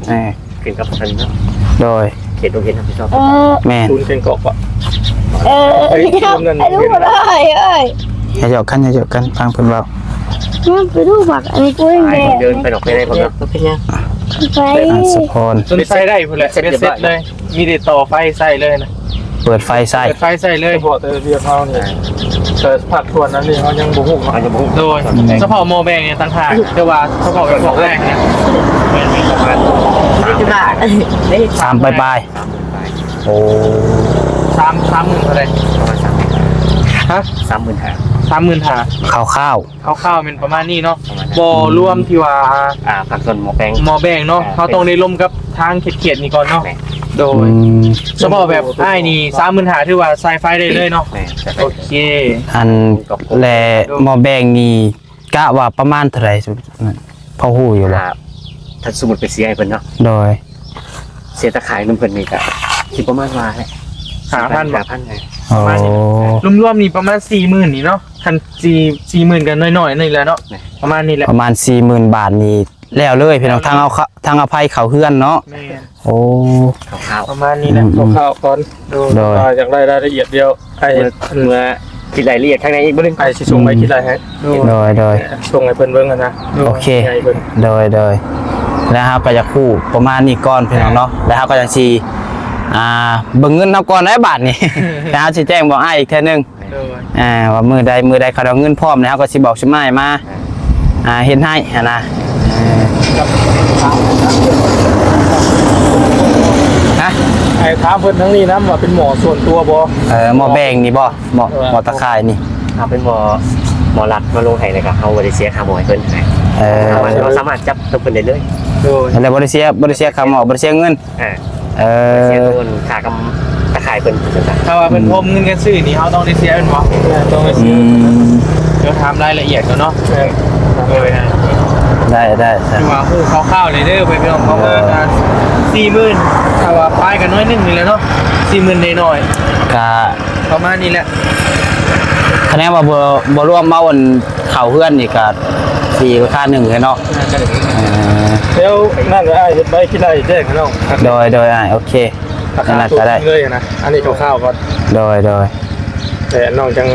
ເອີ ຂຶ້ນກັບທາງນີ້ເນາະ ໂດຍ ເຂດໂດຍເຂດຮັບຜິດຊອບ ເອີ ແມ່ນ ສູນແຂວງກອກປະ ເອີ ເອີ ເອີ ເອີ ເອີ ຢ່າຢອກກັນ ຢ່າຢອກກັນ ຟັງເພິ່ນເວົ້າ ມັນໄປດູບັກອັນນີ້ ໄປເດີນໄປດອກໄປໄດ້ບໍ່ເນາະ ເປັນຫຍັງ ໄປ ໄປອັນສະພອນ ຈົນໃຊ້ໄດ້ພຸ້ນແຫຼະ ເບັດເສັດເລີຍ ມີແຕ່ຕໍ່ໄຟໃຊ້ເລີຍນະ ເປີດໄຟໃສ່ ເປີດໄຟໃສ່ເລີຍ ສະເພາະແຕ່ວຽກເຮົານີ້ ແຕ່ພາກສ່ວນອັນນີ້ເຮົາຍັງບໍ່ຮູ້ເນາະ ຍັງບໍ່ຮູ້ ໂດຍ ສະເພາະໝໍ້ແບງນີ້ຕ່າງຫາກ ແຕ່ວ່າສະເພາະໝໍ້ແບງນີ້ ແມ່ນ ແມ່ນປະມານ ສາມປາຍໆ ໂອ້ ສາມ ສາມໝື່ນເທົ່າໃດ? ປະມານສາມໝື່ນ ຮະ? ສາມໝື່ນຫ້າ ສາມໝື່ນຫ້າ ຄ່າວໆ ຄ່າວໆແມ່ນປະມານນີ້ເນາະ ປະມານນັ້ນ ບໍ່ລວມທີ່ວ່າ ອ່າ ພາກສ່ວນໝໍ້ແບງ ໝໍ້ແບງເນາະ ອ່າ ເຮົາຕ້ອງໄດ້ລົມກັບທາງເຂດໆນີ້ກ່ອນເນາະ ແມ່ນ ໂດຍ ອືມ ສະເພາະແບບອ້າຍນີ້ ສາມໝື່ນຫ້າ ຖືວ່າໃສ່ໄຟໄດ້ເລີຍເນາະ ແມ່ນ ໂອເຄ ອັນ ແລະໝໍ້ແບງນີ້ ກະວ່າປະມານເທົ່າໃດ ພໍຮູ້ຢູ່ບໍ່? ອ່າ ຖ້າສົມມຸດໄປເສຍໃຫ້ເພິ່ນເນາະ ໂດຍ ເສຍຕາຂ່າຍນຳເພິ່ນນີ້ກະຊິປະມານວ່າແຫຼະ ຫ້າພັນ ຫ້າພັນ ປະມານນີ້ ໂອ້ ລວມໆນີ້ປະມານສີ່ໝື່ນນີ້ເນາະ ຄັນສີ່ ສີ່ໝື່ນກໍໜ້ອຍໆນີ້ແຫຼະເນາະ ປະມານນີ້ແຫຼະ ປະມານສີ່ໝື່ນບາດນີ້ແລ້ວເລີຍພີ່ນ້ອງ ທັງເອົາ ທັງເອົາໄຟເຂົ້າເຮືອນເນາະ ແມ່ນ ໂອ້ ຄ່າວໆ ປະມານນີ້ແຫຼະ ອືມໆ ຄ່າວໆກ່ອນ ໂດຍ ໂດຍ ອ່າ ຢາກໄດ້ລາຍລະອຽດດຽວ ອ້າຍ ເມື່ອ ເມື່ອຄິດລາຍລະອຽດຂ້າງໃນອີກບໍ່ໜຶ່ງ ອ້າຍຊິສົ່ງໄປ ອືມ ຄິດລາຍໃຫ້ ໂດຍ ໂດຍ ໂດຍ ອ່າ ສົ່ງໃຫ້ເພິ່ນເບິ່ງຫັ້ນນະ ໂອເຄ ໃຫ້ເພິ່ນ ໂດຍ ໂດຍ ແລ້ວເຮົາກໍຢາກຮູ້ປະມານນີ້ກ່ອນພີ່ນ້ອງເນາະ ແລ້ວເຮົາກໍຈັ່ງຊິ ອ່າ ເບິ່ງເງິນເຮົາກ່ອນໄດ໋ບາດນີ້ ແລ້ວເຮົາຊິແຈ້ງບອກອ້າຍອີກເທື່ອໜຶ່ງ ໂດຍ ອ່າ ວ່າມື້ໃດ ມື້ໃດເຂົາເອົາເງິນພ້ອມແລ້ວ ເຮົາກໍຊິບອກຊຸມອ້າຍມາ ອ່າ ເຮັດໃຫ້ຫັ້ນນະ ເອີ ຮະ ໃຫ້ຖາມເພິ່ນທາງນີ້ນຳວ່າເປັນໝໍ້ສ່ວນຕົວບໍ່? ເອີ ໝໍ້ແບງນີ້ບໍ່? ໝໍ້ ເອີ ໝໍ້ຕາຂ່າຍນີ້ ເອົາເປັນໝໍ້ ໝໍ້ລັດມາລົງໃຫ້ ແລ້ວກໍເຮົາບໍ່ໄດ້ເສຍຄ່າໝໍ້ໃຫ້ເພິ່ນ ເອີ ເຮົາສາມາດຈັບກັບເພິ່ນໄດ້ເລີຍ ໂດຍ ແລ້ວບໍ່ໄດ້ເສຍ ບໍ່ໄດ້ເສຍຄ່າໝໍ້ ບໍ່ໄດ້ເສຍເງິນ ອ່າ ເອີ ເສຍໂຕນຄ່າກຳຕາຂ່າຍເພິ່ນ ຖ້າວ່າເພິ່ນ ອືມ ໂຮມເງິນກັນຊື້ນີ້ ເຮົາຕ້ອງໄດ້ເສຍແມ່ນບໍ່? ເອີ ຕ້ອງໄດ້ເສຍ ອືມ ດຽວຖາມລາຍລະອຽດກ່ອນເນາະ ເອີ ໂດຍ ໄດ້ ໄດ້ ຖືວ່າຮູ້ຄ່າວໆເລີຍເດີ ໄປພີ່ນ້ອງ ປະມານ ເອີ ສີ່ໝື່ນ ຖ້າວ່າປາຍກໍໜ້ອຍໜຶ່ງນີ້ແຫຼະເນາະ ສີ່ໝື່ນນ້ອຍໆ ກະປະມານນີ້ແຫຼະ ຄະແນນວ່າບໍ່ ບໍ່ລວມເອົາອັນ ເຂົ້າເຮືອນນີ້ກໍສີ່ລາຄາໜຶ່ງເລີຍເນາະ ອ່າ ກໍໄດ້ ເອີ ແລ້ວນັ້ນກໍອ້າຍເຮັດໃບຄິດໄລ່ແຈ້ງໃຫ້ນ້ອງ ໂດຍ ໂດຍ ອ້າຍ ໂອເຄ ລາຄາຕົວຈິງເລີຍນະ ອັນນີ້ຄ່າວໆກ່ອນ ໂດຍ ໂດຍ ແຕ່ນ້ອງຈັ່ງ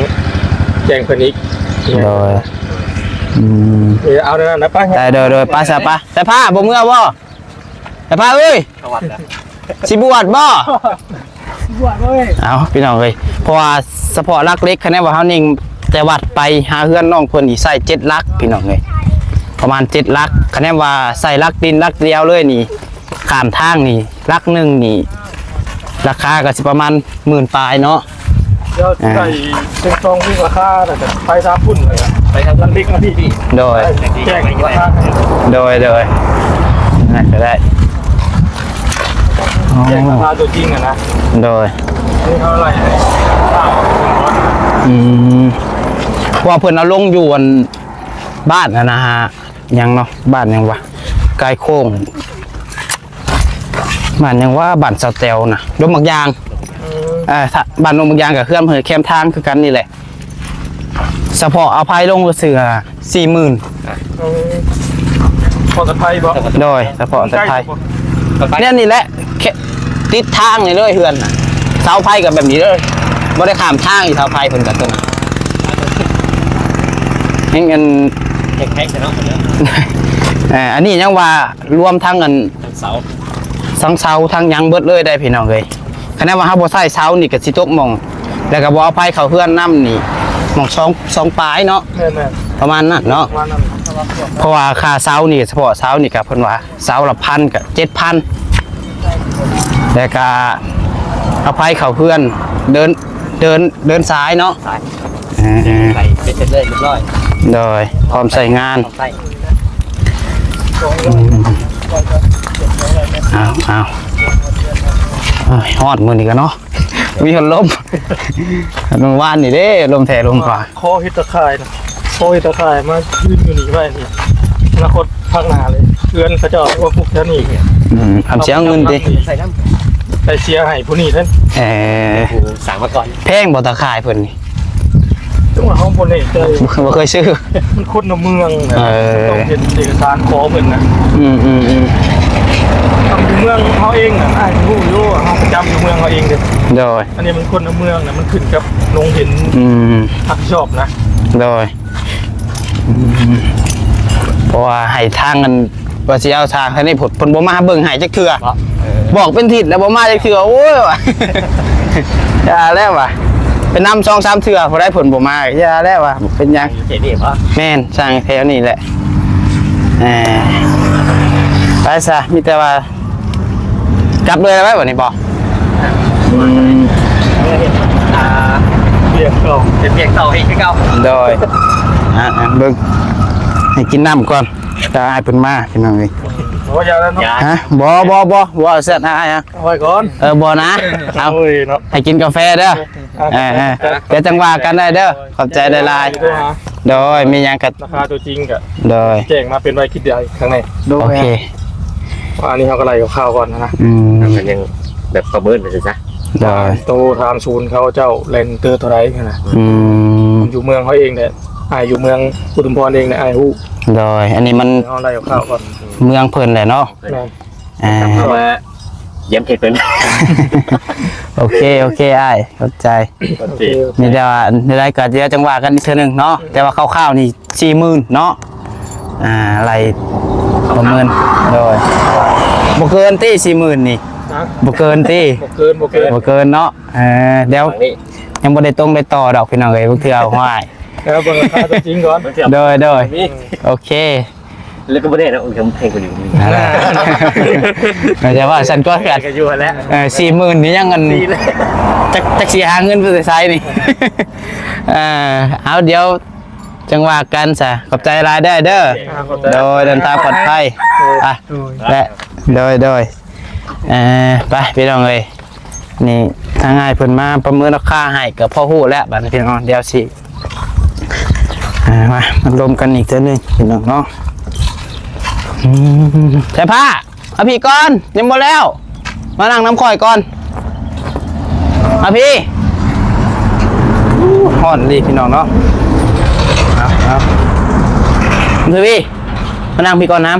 ແຈ້ງເພິ່ນອີກ ໂດຍ ອືມ ເອີ ເອົານັ້ນນະ ໄປ ໄດ້ ໂດຍ ໂດຍ ໄປຊະ ໄປ ແຕ່ພາບໍ່ເມືອບໍ່? ແຕ່ພາເອີຍ ເຂົ້າວັດແລ້ວ ຊິບວດບໍ່? ບວດເອີຍ ເອົາ ພີ່ນ້ອງເອີຍ ເພາະວ່າສະເພາະຫຼັກເຫຼັກ ຄະແນນວ່າເຮົານິ່ງແຕ່ວັດໄປຫາເຮືອນນ້ອງເພິ່ນນີ້ໃຊ້ເຈັດຫຼັກ ພີ່ນ້ອງເອີຍ ປະມານເຈັດຫຼັກ ຄະແນນວ່າໃຊ້ຫຼັກດິນຫຼັກດຽວເລີຍນີ້ ຂ້າມທາງນີ້ຫຼັກໜຶ່ງນີ້ ລາຄາກໍຊິປະມານໝື່ນປາຍເນາະ ດຽວຊິໄດ້ ອ່າ ເຊັງຊອງເຊັງລາຄາ ແລ້ວກໍໄປສາມພຸ້ນ ແລ້ວກໍໄປທາງລັກເຫຼັກມາພີ້ ໂດຍ ແຈ້ງລາຄາ ໂດຍ ໂດຍ ນັ້ນກໍໄດ້ ອໍ ແຈ້ງລາຄາຕົວຈິງຫັ້ນນະ ໂດຍ ນີ້ເທົ່າໃດ? ອືມ ເພາະວ່າເພິ່ນເອົາລົງຢູ່ອັນບ້ານຫັ້ນນະ ຫຍັງເນາະ ບ້ານຫຍັງວະ ກາຍໂຄ້ງ ບ້ານຫຍັງວະ ບ້ານສາວແຕວນະ ດົງໝາກຢາງ ອືມ ເອີ ຖ້າບ້ານດົງໝາກຢາງກໍເຮືອນເພິ່ນແຄມທາງຄືກັນນີ້ແຫຼະ ສະເພາະເອົາໄຟລົງຊື່ໆ ສີ່ໝື່ນ ອືມ ພໍຕັດໄຟບໍ່? ໂດຍ ສະເພາະຕັດໄຟ ແນວນີ້ແຫຼະ ແຄ່ຕິດທາງນີ້ເລີຍເຮືອນນະ ເສົາໄຟກໍແບບນີ້ເລີຍ ບໍ່ໄດ້ຂ້າມທາງອີກ ເສົາໄຟເພິ່ນກໍຕົວນັ້ນ ແຮງອັນ ແຂງໆເນາະ ເອີ ອັນນີ້ຍັງວ່າລວມທັງອັນ ທັງເສົາ ທັງເສົາທັງຫຍັງເບິດເລີຍໄດ໋ພີ່ນ້ອງເອີຍ ຄະແນນວ່າເຮົາບໍ່ໃຊ້ເສົານີ້ກໍຊິຕົກໝ່ອງ ແລ້ວກໍບໍ່ເອົາໄຟເຂົ້າເຮືອນນຳນີ້ ໝ່ອງສອງ ສອງປາຍເນາະ ແມ່ນໆ ປະມານນັ້ນເນາະ ປະມານນັ້ນ ເພາະວ່າຄ່າເສົານີ້ ສະເພາະເສົານີ້ກໍເພິ່ນວ່າເສົາລະພັນກໍເຈັດພັນ ແລ້ວກໍເອົາໄຟເຂົ້າເຮືອນ ເດີນ ເດີນ ເດີນສາຍເນາະ ສາຍ ເອີ ໄປເປັນເສດເລີຍ ຮຽບຮ້ອຍ ໂດຍ ພ້ອມໃຊ້ງານ ພ້ອມໃຊ້ ອືມ ເອົາ ເອົາ ໂອ້ຍ ຮ້ອນມື້ນີ້ກໍເນາະ ມີພັດລົມ ມື້ວານນີ້ເດ້ ລົມແທ້ລົມວ່າ ຂໍເຮັດຕາຂ່າຍນະ ຂໍເຮັດຕາຂ່າຍມາຢືນຢູ່ນີ້ໄວ້ນີ້ ອະນາຄົດຂ້າງໜ້າເລີຍ ເຮືອນເຂົາເຈົ້າວ່າປຸກແຖວນີ້ ອືມ ຄຳເສຍເງິນຕິ ໃສ່ນຳ ໄປເສຍໃຫ້ຜູ້ນີ້ເດ້ ເອີ ຜູ້ສ້າງມາກ່ອນ ແພງບໍ່ຕາຂ່າຍເພິ່ນນີ້? ຈັ່ງວ່າເຮົາບໍ່ແນ່ໃຈ ບໍ່ເຄີຍຊື້ ມັນຄົນໃນເມືອງນະ ເອີ ຕ້ອງເຮັດເອກະສານຂໍເພິ່ນນະ ອືມໆໆ ຄັນຢູ່ເມືອງເຮົາເອງນະ ອ້າຍຮູ້ຢູ່ ເຮົາປະຈຳຢູ່ເມືອງເຮົາເອງເດ້ ໂດຍ ອັນນີ້ມັນຄົນໃນເມືອງນະ ມັນຂຶ້ນກັບໂຮງຮຽນ ອືມ ຮັບຜິດຊອບນະ ໂດຍ ອືມ ເພາະວ່າໃຫ້ທາງອັນ ວ່າຊິເອົາທາງທາງນີ້ ເພິ່ນ ເພິ່ນບໍ່ມາເບິ່ງໃຫ້ຈັກເທື່ອ ເອີ ບອກເປັນທິດແລ້ວບໍ່ມາຈັກເທື່ອ ໂອ້ຍ ວ່າ ຢ່າແລ້ວວ່າ ໄປນຳສອງສາມເທື່ອ ຜູ້ໃດເພິ່ນບໍ່ມາ ຢ່າແລ້ວວ່າ ເປັນຫຍັງ ເຂດນີ້ບໍ່? ແມ່ນ ສ້າງແຖວນີ້ແຫຼະ. ເອີ ໄປຊະ ມີແຕ່ວ່າ ກັບເລີຍໄວ້ບັດນີ້ບໍ່? ອືມ ເຮັດ ອ່າ ວຽກຕໍ່ ເຮັດວຽກຕໍ່ອີກຄືເກົ່າ. ໂດຍ ອ່າ ເບິ່ງ ໃຫ້ກິນນ້ຳກ່ອນ ຈະໃຫ້ເພິ່ນມາ ພີ່ນ້ອງເອີຍ. ໂອ້ ຢ່າແລ້ວເນາະ. ຮະ? ບໍ່ ບໍ່ ບໍ່ ບໍ່ເອົາຊັ້ນ ອ້າຍ ເອົາໄວ້ກ່ອນ. ເອີ ບໍ່ນະ ເອົາ ໂອ້ຍເນາະ ໃຫ້ກິນກາແຟເດີ. ອ່າ ເອີໆ ດຽວຈັ່ງວ່າກັນໄດ້ເດີ ຂອບໃຈຫຼາຍໆ. ໂດຍ ມີຫຍັງກໍ ລາຄາຕົວຈິງກໍ ໂດຍ ແຈ້ງມາເປັນໄວ້ຄິດໄດ້ຂ້າງໃນ. ໂດຍ ໂອເຄ ວ່າອັນນີ້ເຮົາກໍໄລ່ຄ່າວໆກ່ອນນະ. ອືມ ມັນຍັງແບບປະເມີນໄປຊື່ໆ. ໂດຍ ໂຕຖາມສູນເຂົາເຈົ້າແລ່ນເຕີເທົ່າໃດຫັ້ນນະ. ອືມ ຢູ່ເມືອງເຮົາເອງແຫຼະ ອ້າຍຢູ່ເມືອງອຸທຸມພອນເອງແຫຼະ ອ້າຍຮູ້. ໂດຍ ອັນນີ້ມັນ ເຮົາໄລ່ຄ່າວໆກ່ອນ ເມືອງເພິ່ນແຫຼະເນາະ. ແມ່ນ ອ່າ ເຂົ້າມາຢ້ຽມເຂດເພິ່ນ. ໂອເຄ ໂອເຄ ອ້າຍ ຂອບໃຈ. ໂອເຄ ມີແຕ່ວ່າໃດໆກໍດຽວຈັ່ງວ່າກັນອີກເທື່ອໜຶ່ງເນາະ. ແຕ່ວ່າຄ່າວໆນີ້ສີ່ໝື່ນເນາະ. ອ່າ ໄລ່ປະເມີນ ໂດຍ ບໍ່ເກີນຕິສີ່ໝື່ນນີ້? ຮະ? ບໍ່ເກີນຕິ? ບໍ່ເກີນ ບໍ່ເກີນ ບໍ່ເກີນເນາະ. ເອີ ດຽວ ຫວ່າງນີ້ ຍັງບໍ່ໄດ້ຕົງໄດ້ຕໍ່ດອກ ພີ່ນ້ອງເອີຍ ບາງເທື່ອຫ້ວຍ ແລ້ວເບິ່ງລາຄາຕົວຈິງກ່ອນ. ໂດຍ ໂດຍ ມີ ໂອເຄ ແລ້ວກໍບໍ່ແນ່ນະ ໂອ້ຍ ແພງກວ່ານີ້ ແຕ່ວ່າຊັ້ນກໍ ກໍຢູ່ຫັ້ນແຫຼະ. ເອີ ສີ່ໝື່ນນີ້ຍັງອັນ ສີ່ແຫຼະ ຈັກ ຈັກຊິຫາເງິນໄປໃສນີ້. ເອີ ເອົາ ດຽວຈັ່ງວ່າກັນຊະ ຂອບໃຈຫຼາຍເດີ ເດີ. ອ່າ ຂອບໃຈ ໂດຍ ເດີນທາງປອດໄພ. ໂດຍ ອ່ະ ໂດຍ ແລະ ໂດຍ ໂດຍ ເອີ ໄປ ພີ່ນ້ອງເອີຍ. ນີ້ທາງອ້າຍເພິ່ນມາປະເມີນລາຄາໃຫ້ກໍພໍຮູ້ແລ້ວ ບັດນີ້ພີ່ນ້ອງ ດຽວຊິ ອ່າ ມາ ມາລົມກັນອີກເທື່ອໜຶ່ງພີ່ນ້ອງເນາະ. ອືມ ສາຍຟ້າ ມາພີ້ກ່ອນ ຍັງບໍ່ແລ້ວ ມານັ່ງນຳຂ້ອຍກ່ອນ ມາພີ້. ຮ້ອນອີ່ຫຼີພີ່ນ້ອງເນາະ. ເອົາ ເອົາ ມາພີ້ ມານັ່ງພີ້ກ່ອນນຳ.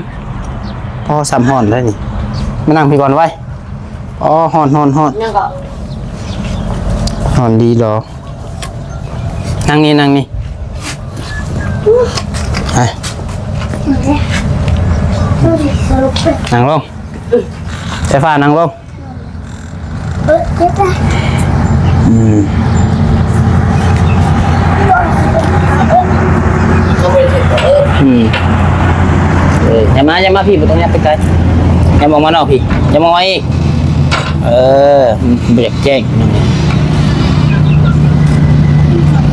ພໍສ່ຳຮ້ອນໄດ້ນີ້ ມານັ່ງພີ້ກ່ອນໄວ. ອໍ ຮ້ອນ ຮ້ອນ ຮ້ອນ ຍັງກໍ ຮ້ອນດີດອກ. ນັ່ງນີ້ ນັ່ງນີ້ ໄປ ນັ່ງລົງ ສາຍຟ້າ ນັ່ງລົງ. ອືມ ອືມ ເອີ ຢ່າມາ ຢ່າມາ ພີ່ ບໍ່ຕ້ອງຍັບໄປໄກ ຢ່າມາອອກມານອກພີ້ ຢ່າມາອອກມາອີກ. ເອີ ບໍ່ຢາກແຈ້ງ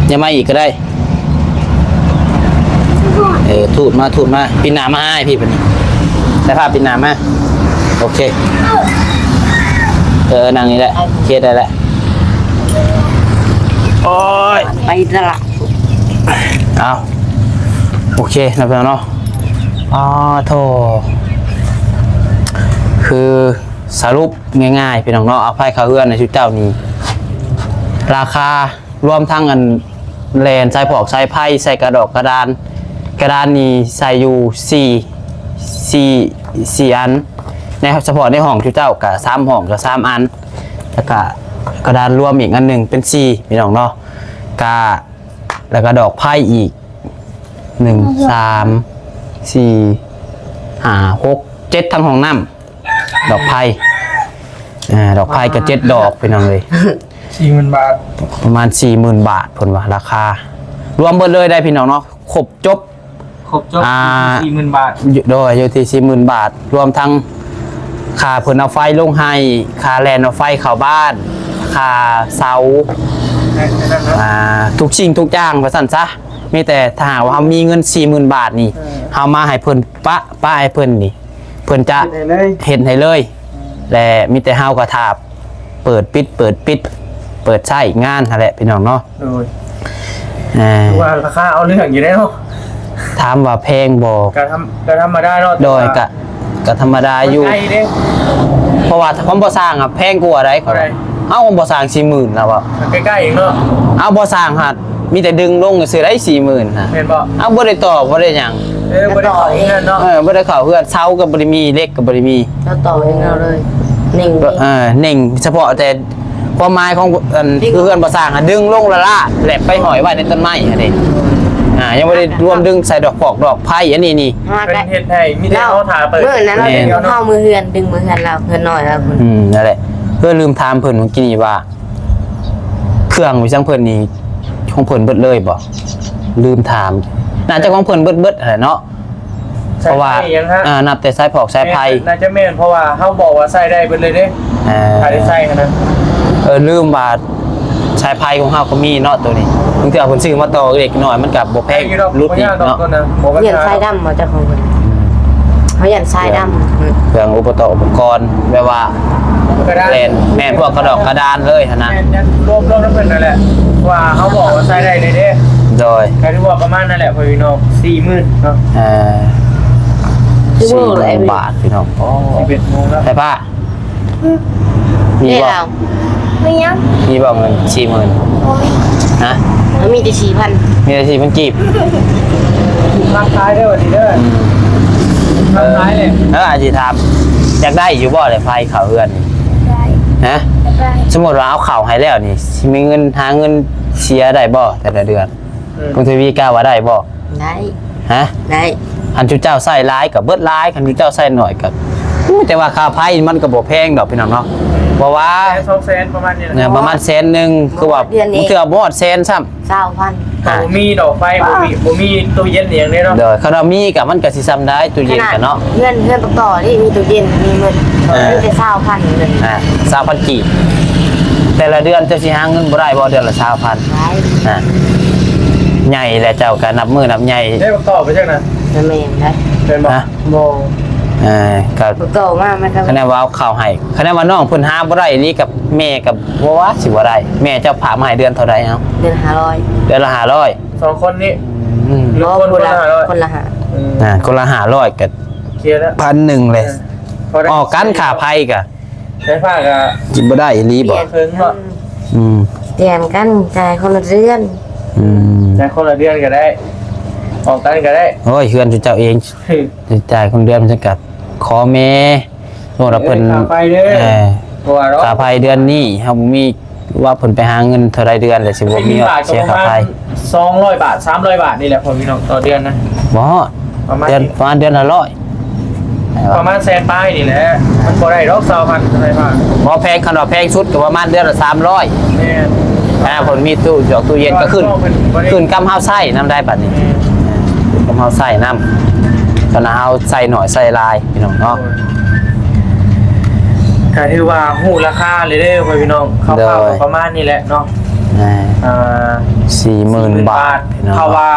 ຢ່າມາອີກກໍໄດ້. ເອີ ທູດມາ ທູດມາ ປິ່ນໜ້າມາຫາອ້າຍພີ້ ບັດນີ້ ສາຍຟ້າ ປິ່ນໜ້າມາ. ໂອເຄ ເອີ ນັ່ງນີ້ແຫຼະ ເຮັດໄດ້ແຫຼະ. ໂອ້ຍ ໄປຕະຫຼາດ. ເອົາ ໂອເຄເນາະ ພີ່ນ້ອງເນາະ. ອໍ ໂທ້ ຄືສະຫຼຸບງ່າຍໆ ພີ່ນ້ອງເນາະ ອາໄພເຂົ້າເຮືອນໃຫ້ຊຸເຈົ້ານີ້ ລາຄາ ລວມທັງອັນແລ່ນສາຍພອກສາຍໄຟ ໃສ່ກະດອກກະດານ ກະດານນີ້ໃສ່ຢູ່ສີ່ ສີ່ ສີ່ອັນ ໃນ ສະເພາະໃນຫ້ອງຊຸເຈົ້າກະສາມຫ້ອງກະສາມອັນ ແລ້ວກະກະດານລວມອີກອັນໜຶ່ງເປັນສີ່ ພີ່ນ້ອງເນາະ. ກະ ແລ້ວກະດອກໄຟອີກ ໜຶ່ງ ສາມ ສີ່ ຫ້າ ຫົກ ເຈັດ ທັງຫ້ອງນ້ຳ ດອກໄຟ ອ່າ ດອກໄຟກໍເຈັດດອກ ພີ່ນ້ອງເອີຍ. ສີ່ໝື່ນບາດ ປະມານສີ່ໝື່ນບາດ ເພິ່ນວ່າລາຄາ ລວມເບິດເລີຍໄດ໋ ພີ່ນ້ອງເນາະ ຄົບຈົບ ຄົບຈົບ ອ່າ ຢູ່ທີ່ສີ່ໝື່ນບາດ ຢູ່ ໂດຍ ຢູ່ທີ່ສີ່ໝື່ນບາດ ລວມທັງຄ່າເພິ່ນເອົາໄຟລົງໃຫ້ ຄ່າແລ່ນເອົາໄຟເຂົ້າບ້ານ ຄ່າເສົາ ອ່າ ທຸກສິ່ງທຸກຢ່າງວ່າຊັ້ນຊະ. ມີແຕ່ຖ້າຫາກວ່າເຮົາມີເງິນສີ່ໝື່ນບາດນີ້ ເອີ ເຮົາມາໃຫ້ເພິ່ນປະ ປະໃຫ້ເພິ່ນນີ້ ເພິ່ນຈະ ເຮັດໃຫ້ເລີຍ ເຮັດໃຫ້ເລີຍ ແລະ ມີແຕ່ເຮົາກໍຖ້າເປີດປິດ ເປີດປິດ ເປີດໃຊ້ງານຫັ້ນແຫຼະ ພີ່ນ້ອງເນາະ. ໂດຍ ເອີ ຖືວ່າລາຄາເອົາເລື່ອງຢູ່ເດ້ເນາະ. ຖາມວ່າແພງບໍ່? ກໍທຳ ກໍທຳມະດາເນາະ. ໂດຍ ແຕ່ວ່າ ກໍ ກໍທຳມະດາຢູ່ ມັນໄກເດ້ ເພາະວ່າຂອງບໍ່ສ້າງອະແພງກວ່າໃດ໋. ເທົ່າໃດ? ເອົາ ຂອງບໍ່ສ້າງສີ່ໝື່ນແລ້ວເວົ້າ ໃກ້ໆເອງເນາະ. ເອົາ ບໍ່ສ້າງຫັ້ນ ມີແຕ່ດຶງລົງຊື່ໄດ໋ ສີ່ໝື່ນນະ ແມ່ນບໍ່? ເອົາ ບໍ່ໄດ້ຕໍ່ ບໍ່ໄດ້ຫຍັງ. ເອີ ບໍ່ໄດ້ເຂົ້າເຮືອນເນາະ. ເອີ ບໍ່ໄດ້ເຂົ້າເຮືອນ ເສົາກໍບໍ່ໄດ້ມີ ເຫຼັກກໍບໍ່ໄດ້ມີ ເຮົາຕໍ່ເອງເອົາເລີຍ ເໜັງ ເອີ ເໜັງສະເພາະແຕ່ ຄວາມໝາຍຂອງອັນ ຄືເຮືອນບໍ່ສ້າງຫັ້ນ ດຶງລົງລ້າໆ ແລ້ວໄປຫ້ອຍໄວ້ໃນຕົ້ນໄມ້ຫັ້ນເດ້. ອ່າ ຍັງບໍ່ໄດ້ລວມດຶງໃສ່ດອກພອກດອກໄຟ ອັນນີ້ນີ້ ເພິ່ນເຮັດໃຫ້ ມີແຕ່ເຮົາຖ້າເປີດ ມື້ນັ້ນເຮົາດຶງເອົາເນາະ ເຮົາມືເຮືອນ ດຶງມືເຮືອນລາວ ເຮືອນນ້ອຍລາວ. ອືມ ນັ້ນແຫຼະ ເອີ ລືມຖາມເພິ່ນມື້ກີ້ນີ້ວ່າ ຄື່ອງຢູ່ຊັ້ນເພິ່ນນີ້ ຂອງເພິ່ນເບິດເລີຍບໍ່? ລືມຖາມ. ໜ້າຈະຂອງເພິ່ນເບິດໆຫັ້ນແຫຼະເນາະ. ເພາະວ່າ ສາຍໄຟຫຍັງຮະ? ເອີ ນັບແຕ່ສາຍຟອກສາຍໄຟ. ແມ່ນ ໜ້າຈະແມ່ນ ເພາະວ່າເຮົາບອກວ່າໃຊ້ໄດ້ເບິດເລີຍເດ້. ເອີ ຖ້າໄດ້ໃຊ້ຫັ້ນນະ. ເອີ ລືມວ່າສາຍໄຟຂອງເຮົາກໍມີເນາະໂຕນີ້. ບາງເທື່ອເພິ່ນຊື້ມາຕໍ່ເລັກນ້ອຍ ມັນກໍບໍ່ແພງ ຫຼຸດອີກເນາະ. ບໍ່ບັນຫາດອກ. ຢ້ານຊາຍດຳບໍ່ ເຈົ້າຂອງເພິ່ນ? ເຮົາຢ້ານຊາຍດຳ. ເຄື່ອງອຸປະກອນ ອຸປະກອນແບບວ່າ ກະດານ ແມ່ນ ແມ່ນພວກກະດອກກະດານເລີຍຫັ້ນນະ. ແມ່ນ ລວມ ລວມນຳເພິ່ນນັ້ນແຫຼະ ວ່າເຮົາບອກວ່າໃຊ້ໄດ້ເລີຍເດ້. ໂດຍ ກໍຖືວ່າປະມານນັ້ນແຫຼະ ພໍ່ພີ່ນ້ອງ ສີ່ໝື່ນເນາະ. ເອີ ສີ່ໝື່ນບາດພີ່ນ້ອງ. ໂອ້ ສິບເອັດໂມງແລ້ວ ໄຟຟ້າ ມີບໍ່? ມີຫຍັງ? ມີບໍ່ເງິນສີ່ໝື່ນ? ບໍ່ມີ. ຮະ? ມັນມີແຕ່ສີ່ພັນ. ມີແຕ່ສີ່ພັນກີບ. ມັກຂາຍເດີ ວ່າຊີ້ເດີ. ອືມ ມັກຂາຍເລີຍ. ເອີ ອາດຊິຖາມ ຢາກໄດ້ຢູ່ບໍ່ແຫຼະ ໄຟເຂົ້າເຮືອນນີ້? ຢາກໄດ້. ຮະ? ຢາກໄດ້. ສົມມຸດວ່າເອົາເຂົ້າໃຫ້ແລ້ວນີ້ ຊິມີເງິນ ຫາເງິນເສຍໄດ້ບໍ່ແຕ່ລະເດືອນ? ອືມ ຄຸນທະວີ ກ້າວ່າໄດ້ບໍ່? ໄດ້. ຮະ? ໄດ້. ຄັນຊຸມເຈົ້າໃຊ້ຫຼາຍກໍເບິດຫຼາຍ ຄັນຊຸມເຈົ້າໃຊ້ໜ້ອຍກໍ ໂອ້ ແຕ່ວ່າຄ່າໄຟມັນກໍບໍ່ແພງດອກພີ່ນ້ອງເນາະ ເພາະວ່າ ແສນສອງແສນປະມານນີ້ແຫຼະ. ເອີ ປະມານແສນໜຶ່ງ ຄືວ່າ ເດືອນນີ້ ບາງເທື່ອບໍ່ຮອດແສນຊ້ຳ. ຊາວພັນ. ອ່າ ບໍ່ມີດອກໄຟ ບໍ່ມີ ບໍ່ມີຕູ້ເຢັນອີ່ຫຍັງເດ້ເນາະ. ໂດຍ ຄັນວ່າມີກໍ ມັນກໍຊິສ່ຳໄດ້ ຕູ້ເຢັນກໍເນາະ. ເຮືອນ ເຮືອນປະກອບນີ້ມີຕູ້ເຢັນ ມີໝົດ. ເອີ ມີແຕ່ຊາວພັນເລີຍ. ອ່າ ຊາວພັນກີບ. ແຕ່ລະເດືອນເຈົ້າຊິຫາເງິນບໍ່ໄດ້ບໍ່ ເດືອນລະຊາວພັນ? ໄດ້. ອ່າ ໃຫຍ່ແລ້ວ ເຈົ້າກໍນັບມື້ນັບໃຫຍ່. ໄດ້ປະກອບໄປຈັກນະ? ບໍ່ແມ່ນໄດ໋. ແມ່ນບໍ່? ຮະ? ບໍ່. ເອີ ກໍປະກອບມາ ມັນກໍ ຄະແນນວ່າເອົາເຂົ້າໃຫ້ ຄະແນນວ່ານ້ອງເພິ່ນຫາບໍ່ໄດ້ອີ່ຫຼີ ກັບແມ່ກໍບໍ່ວ່າຊິບໍ່ໄດ້. ແມ່ເຈົ້າຝາກມາໃຫ້ເດືອນເທົ່າໃດເອົາ? ເດືອນລະຫ້າຮ້ອຍ. ເດືອນລະຫ້າຮ້ອຍ. ສອງຄົນນີ້? ອືມ ຄົນລະຫ້າຮ້ອຍ. ຄົນລະຫ້າ. ອືມ ອ່າ ຄົນລະຫ້າຮ້ອຍກໍ ເຄລະ ພັນໜຶ່ງເລີຍ. ເອີ ອອກກັນຄ່າໄຟກໍ ໄຟຟ້າກໍ ກິນບໍ່ໄດ້ອີ່ຫຼີບໍ່? ເຄິ່ງເນາະ. ອືມ ປ່ຽນກັນ ຈ່າຍຄົນລະເດືອນ. ອືມ ຈ່າຍຄົນລະເດືອນກໍໄດ້ ອອກກັນກໍໄດ້. ໂອ້ຍ ເຮືອນເຈົ້າເອງ ຈ່າຍຄົນເດືອນ ມັນຈະກັບຂໍແມ່ ສົມມຸດວ່າເພິ່ນ ເອີ ຄ່າໄຟເດີ. ເອີ ເພາະວ່າເນາະ ຄ່າໄຟເດືອນນີ້ເຮົາບໍ່ມີ ວ່າເພິ່ນໄປຫາເງິນເທົ່າໃດເດືອນ ແລ້ວຊິບໍ່ມີເງິນເສຍຄ່າໄຟ. ສອງຮ້ອຍບາດ ສາມຮ້ອຍບາດນີ້ແຫຼະ ພໍ່ພີ່ນ້ອງ ຕໍ່ເດືອນນະ. ບໍ່ຮອດ ປະມານ ເດືອນ ປະມານເດືອນລະຮ້ອຍ ປະມານແສນປາຍນີ້ແຫຼະ. ມັນບໍ່ໄດ້ດອກຊາວພັນເທົ່າໃດ. ບໍ່ແພງ ຄັນວ່າແພງສຸດກໍປະມານເດືອນລະສາມຮ້ອຍ. ແມ່ນ. ອ່າ ເພິ່ນມີຕູ້ຈອກຕູ້ເຢັນກໍຂຶ້ນ ຂຶ້ນກັບເຮົາໃຊ້ນຳໄດ້ບັດນີ້. ແມ່ນ. ຂຶ້ນກັບເຮົາໃຊ້ນຳ ຄັນເຮົາໃຊ້ໜ້ອຍໃຊ້ຫຼາຍ ພີ່ນ້ອງເນາະ. ກໍຖືວ່າຮູ້ລາຄາເລີຍເດີ ພໍ່ພີ່ນ້ອງ ຄ່າວໆ ໂດຍ ກໍປະມານນີ້ແຫຼະເນາະ. ອ່າ ອ່າ ສີ່ໝື່ນບາດ ສີ່ໝື່ນບາດ ພີ່ນ້ອງ. ຖ້າວ່າ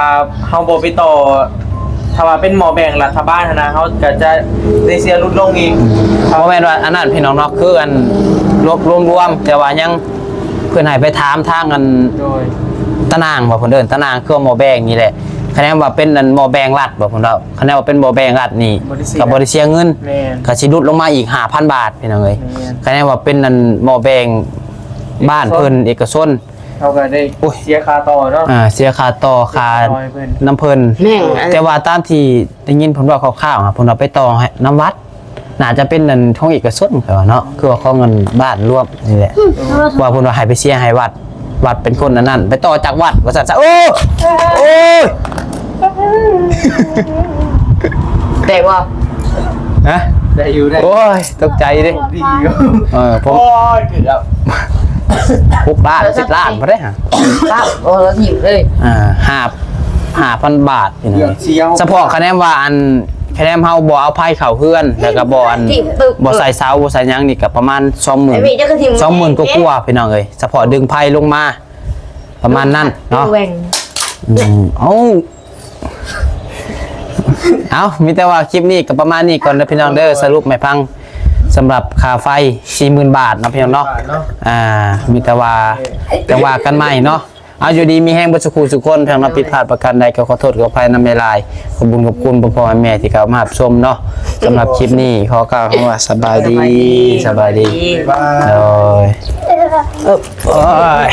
ເຮົາບໍ່ໄປຕໍ່ ຖ້າວ່າເປັນໝໍ້ແບງລັດຖະບານຫັ້ນນະ ເຮົາກໍຈະໄດ້ເສຍຫຼຸດລົງອີກ. ອືມ ບໍ່ແມ່ນວ່າອັນນັ້ນ ພີ່ນ້ອງເນາະ ຄືອັນລວບລວມໆ ແຕ່ວ່າຍັງ ເພິ່ນໃຫ້ໄປຖາມທາງອັນ ໂດຍ ຕາໜ່າງບໍ່ ເພິ່ນເອີ້ນຕາໜ່າງ ຄືໝໍ້ແບງນີ້ແຫຼະ. ຄະແນນວ່າເປັນອັນໝໍ້ແບງລັດບໍ່ ເພິ່ນເວົ້າ ຄະແນນວ່າເປັນໝໍ້ແບງລັດນີ້ ບໍ່ໄດ້ເສຍ ກໍບໍ່ໄດ້ເສຍເງິນ. ແມ່ນ. ກໍຊິຫຼຸດລົງມາອີກຫ້າພັນບາດ ພີ່ນ້ອງເອີຍ. ແມ່ນ. ຄະແນນວ່າເປັນອັນໝໍ້ແບງບ້ານເພິ່ນ ເອກະຊົນ ເອກະຊົນ ເຮົາກໍໄດ້ ໂອ້ຍ ເສຍຄ່າຕໍ່ເນາະ. ອ່າ ເສຍຄ່າຕໍ່ ຄ່າ ຕໍ່ໃຫ້ເພິ່ນ ນຳເພິ່ນ. ແມ່ນ. ແຕ່ວ່າຕາມທີ່ໄດ້ຍິນເພິ່ນເວົ້າຄ່າວໆ ເພິ່ນວ່າໄປຕໍ່ໃຫ້ນຳວັດ ໜ້າຈະເປັນອັນຂອງເອກະຊົນ ຂ້ອຍວ່າເນາະ ຄືວ່າຂອງອັນບ້ານລວມນີ້ແຫຼະ. ອືມ ວ່າເພິ່ນວ່າໃຫ້ໄປເສຍໃຫ້ວັດ ວັດເປັນຄົນອັນນັ້ນ ໄປຕໍ່ຈາກວັດວ່າຊັ້ນຊະ. ໂອ້ ໂອ້ຍ ແຕກບໍ່? ຮະ? ໄດ້ຢູ່ ໄດ້. ໂອ້ຍ ຕົກໃຈເດ້. ດີຢູ່. ເອີ ໂອ້ຍ ເກືອບ ຫົກລ້ານ ເຈັດລ້ານບໍ່ໄດ້ຫາ. ໂອ້ ລະຖີບເລີຍ. ອ່າ ຫ້າ ຫ້າພັນບາດ ພີ່ນ້ອງ. ເກືອບສຽວ. ສະເພາະຄະແນນວ່າອັນ ຄະແນນເຮົາບໍ່ເອົາໄຟເຂົ້າເຮືອນ ແລ້ວກໍບໍ່ອັນ ບໍ່ໃສ່ເສົາ ບໍ່ໃສ່ຫຍັງນີ້ ກໍປະມານສອງໝື່ນ ສອງໝື່ນກວ່າໆ ພີ່ນ້ອງເອີຍ. ສະເພາະດຶງໄຟລົງມາ ປະມານນັ້ນເນາະ. ອືມ ເອົາ ເອົາ ມີແຕ່ວ່າຄລິບນີ້ກໍປະມານນີ້ກ່ອນເດີ ພີ່ນ້ອງເດີ. ສະຫຼຸບໃຫ້ຟັງ ສຳລັບຄ່າໄຟສີ່ໝື່ນບາດເນາະ ພີ່ນ້ອງເນາະ. ອ່າ ມີແຕ່ວ່າ ຈັ່ງວ່າກັນໃໝ່ເນາະ. ເອົາ ຢູ່ດີມີແຮງເບິດສູ່ຄູ່ສູ່ຄົນ. ຖ້າເຮົາຜິດພາດປະການໃດກໍຂໍໂທດຂໍອະໄພນຳຫຼາຍໆ. ຂອບບຸນຂອບຄຸນພໍ່ໆແມ່ໆທີ່ເຂົ້າມາຮັບຊົມເນາະ. ສຳລັບຄລິບນີ້ຂໍກ່າວຄຳວ່າສະບາຍດີ ສະບາຍດີ ສະບາຍດີ. ໂດຍ ໂອ້ຍ.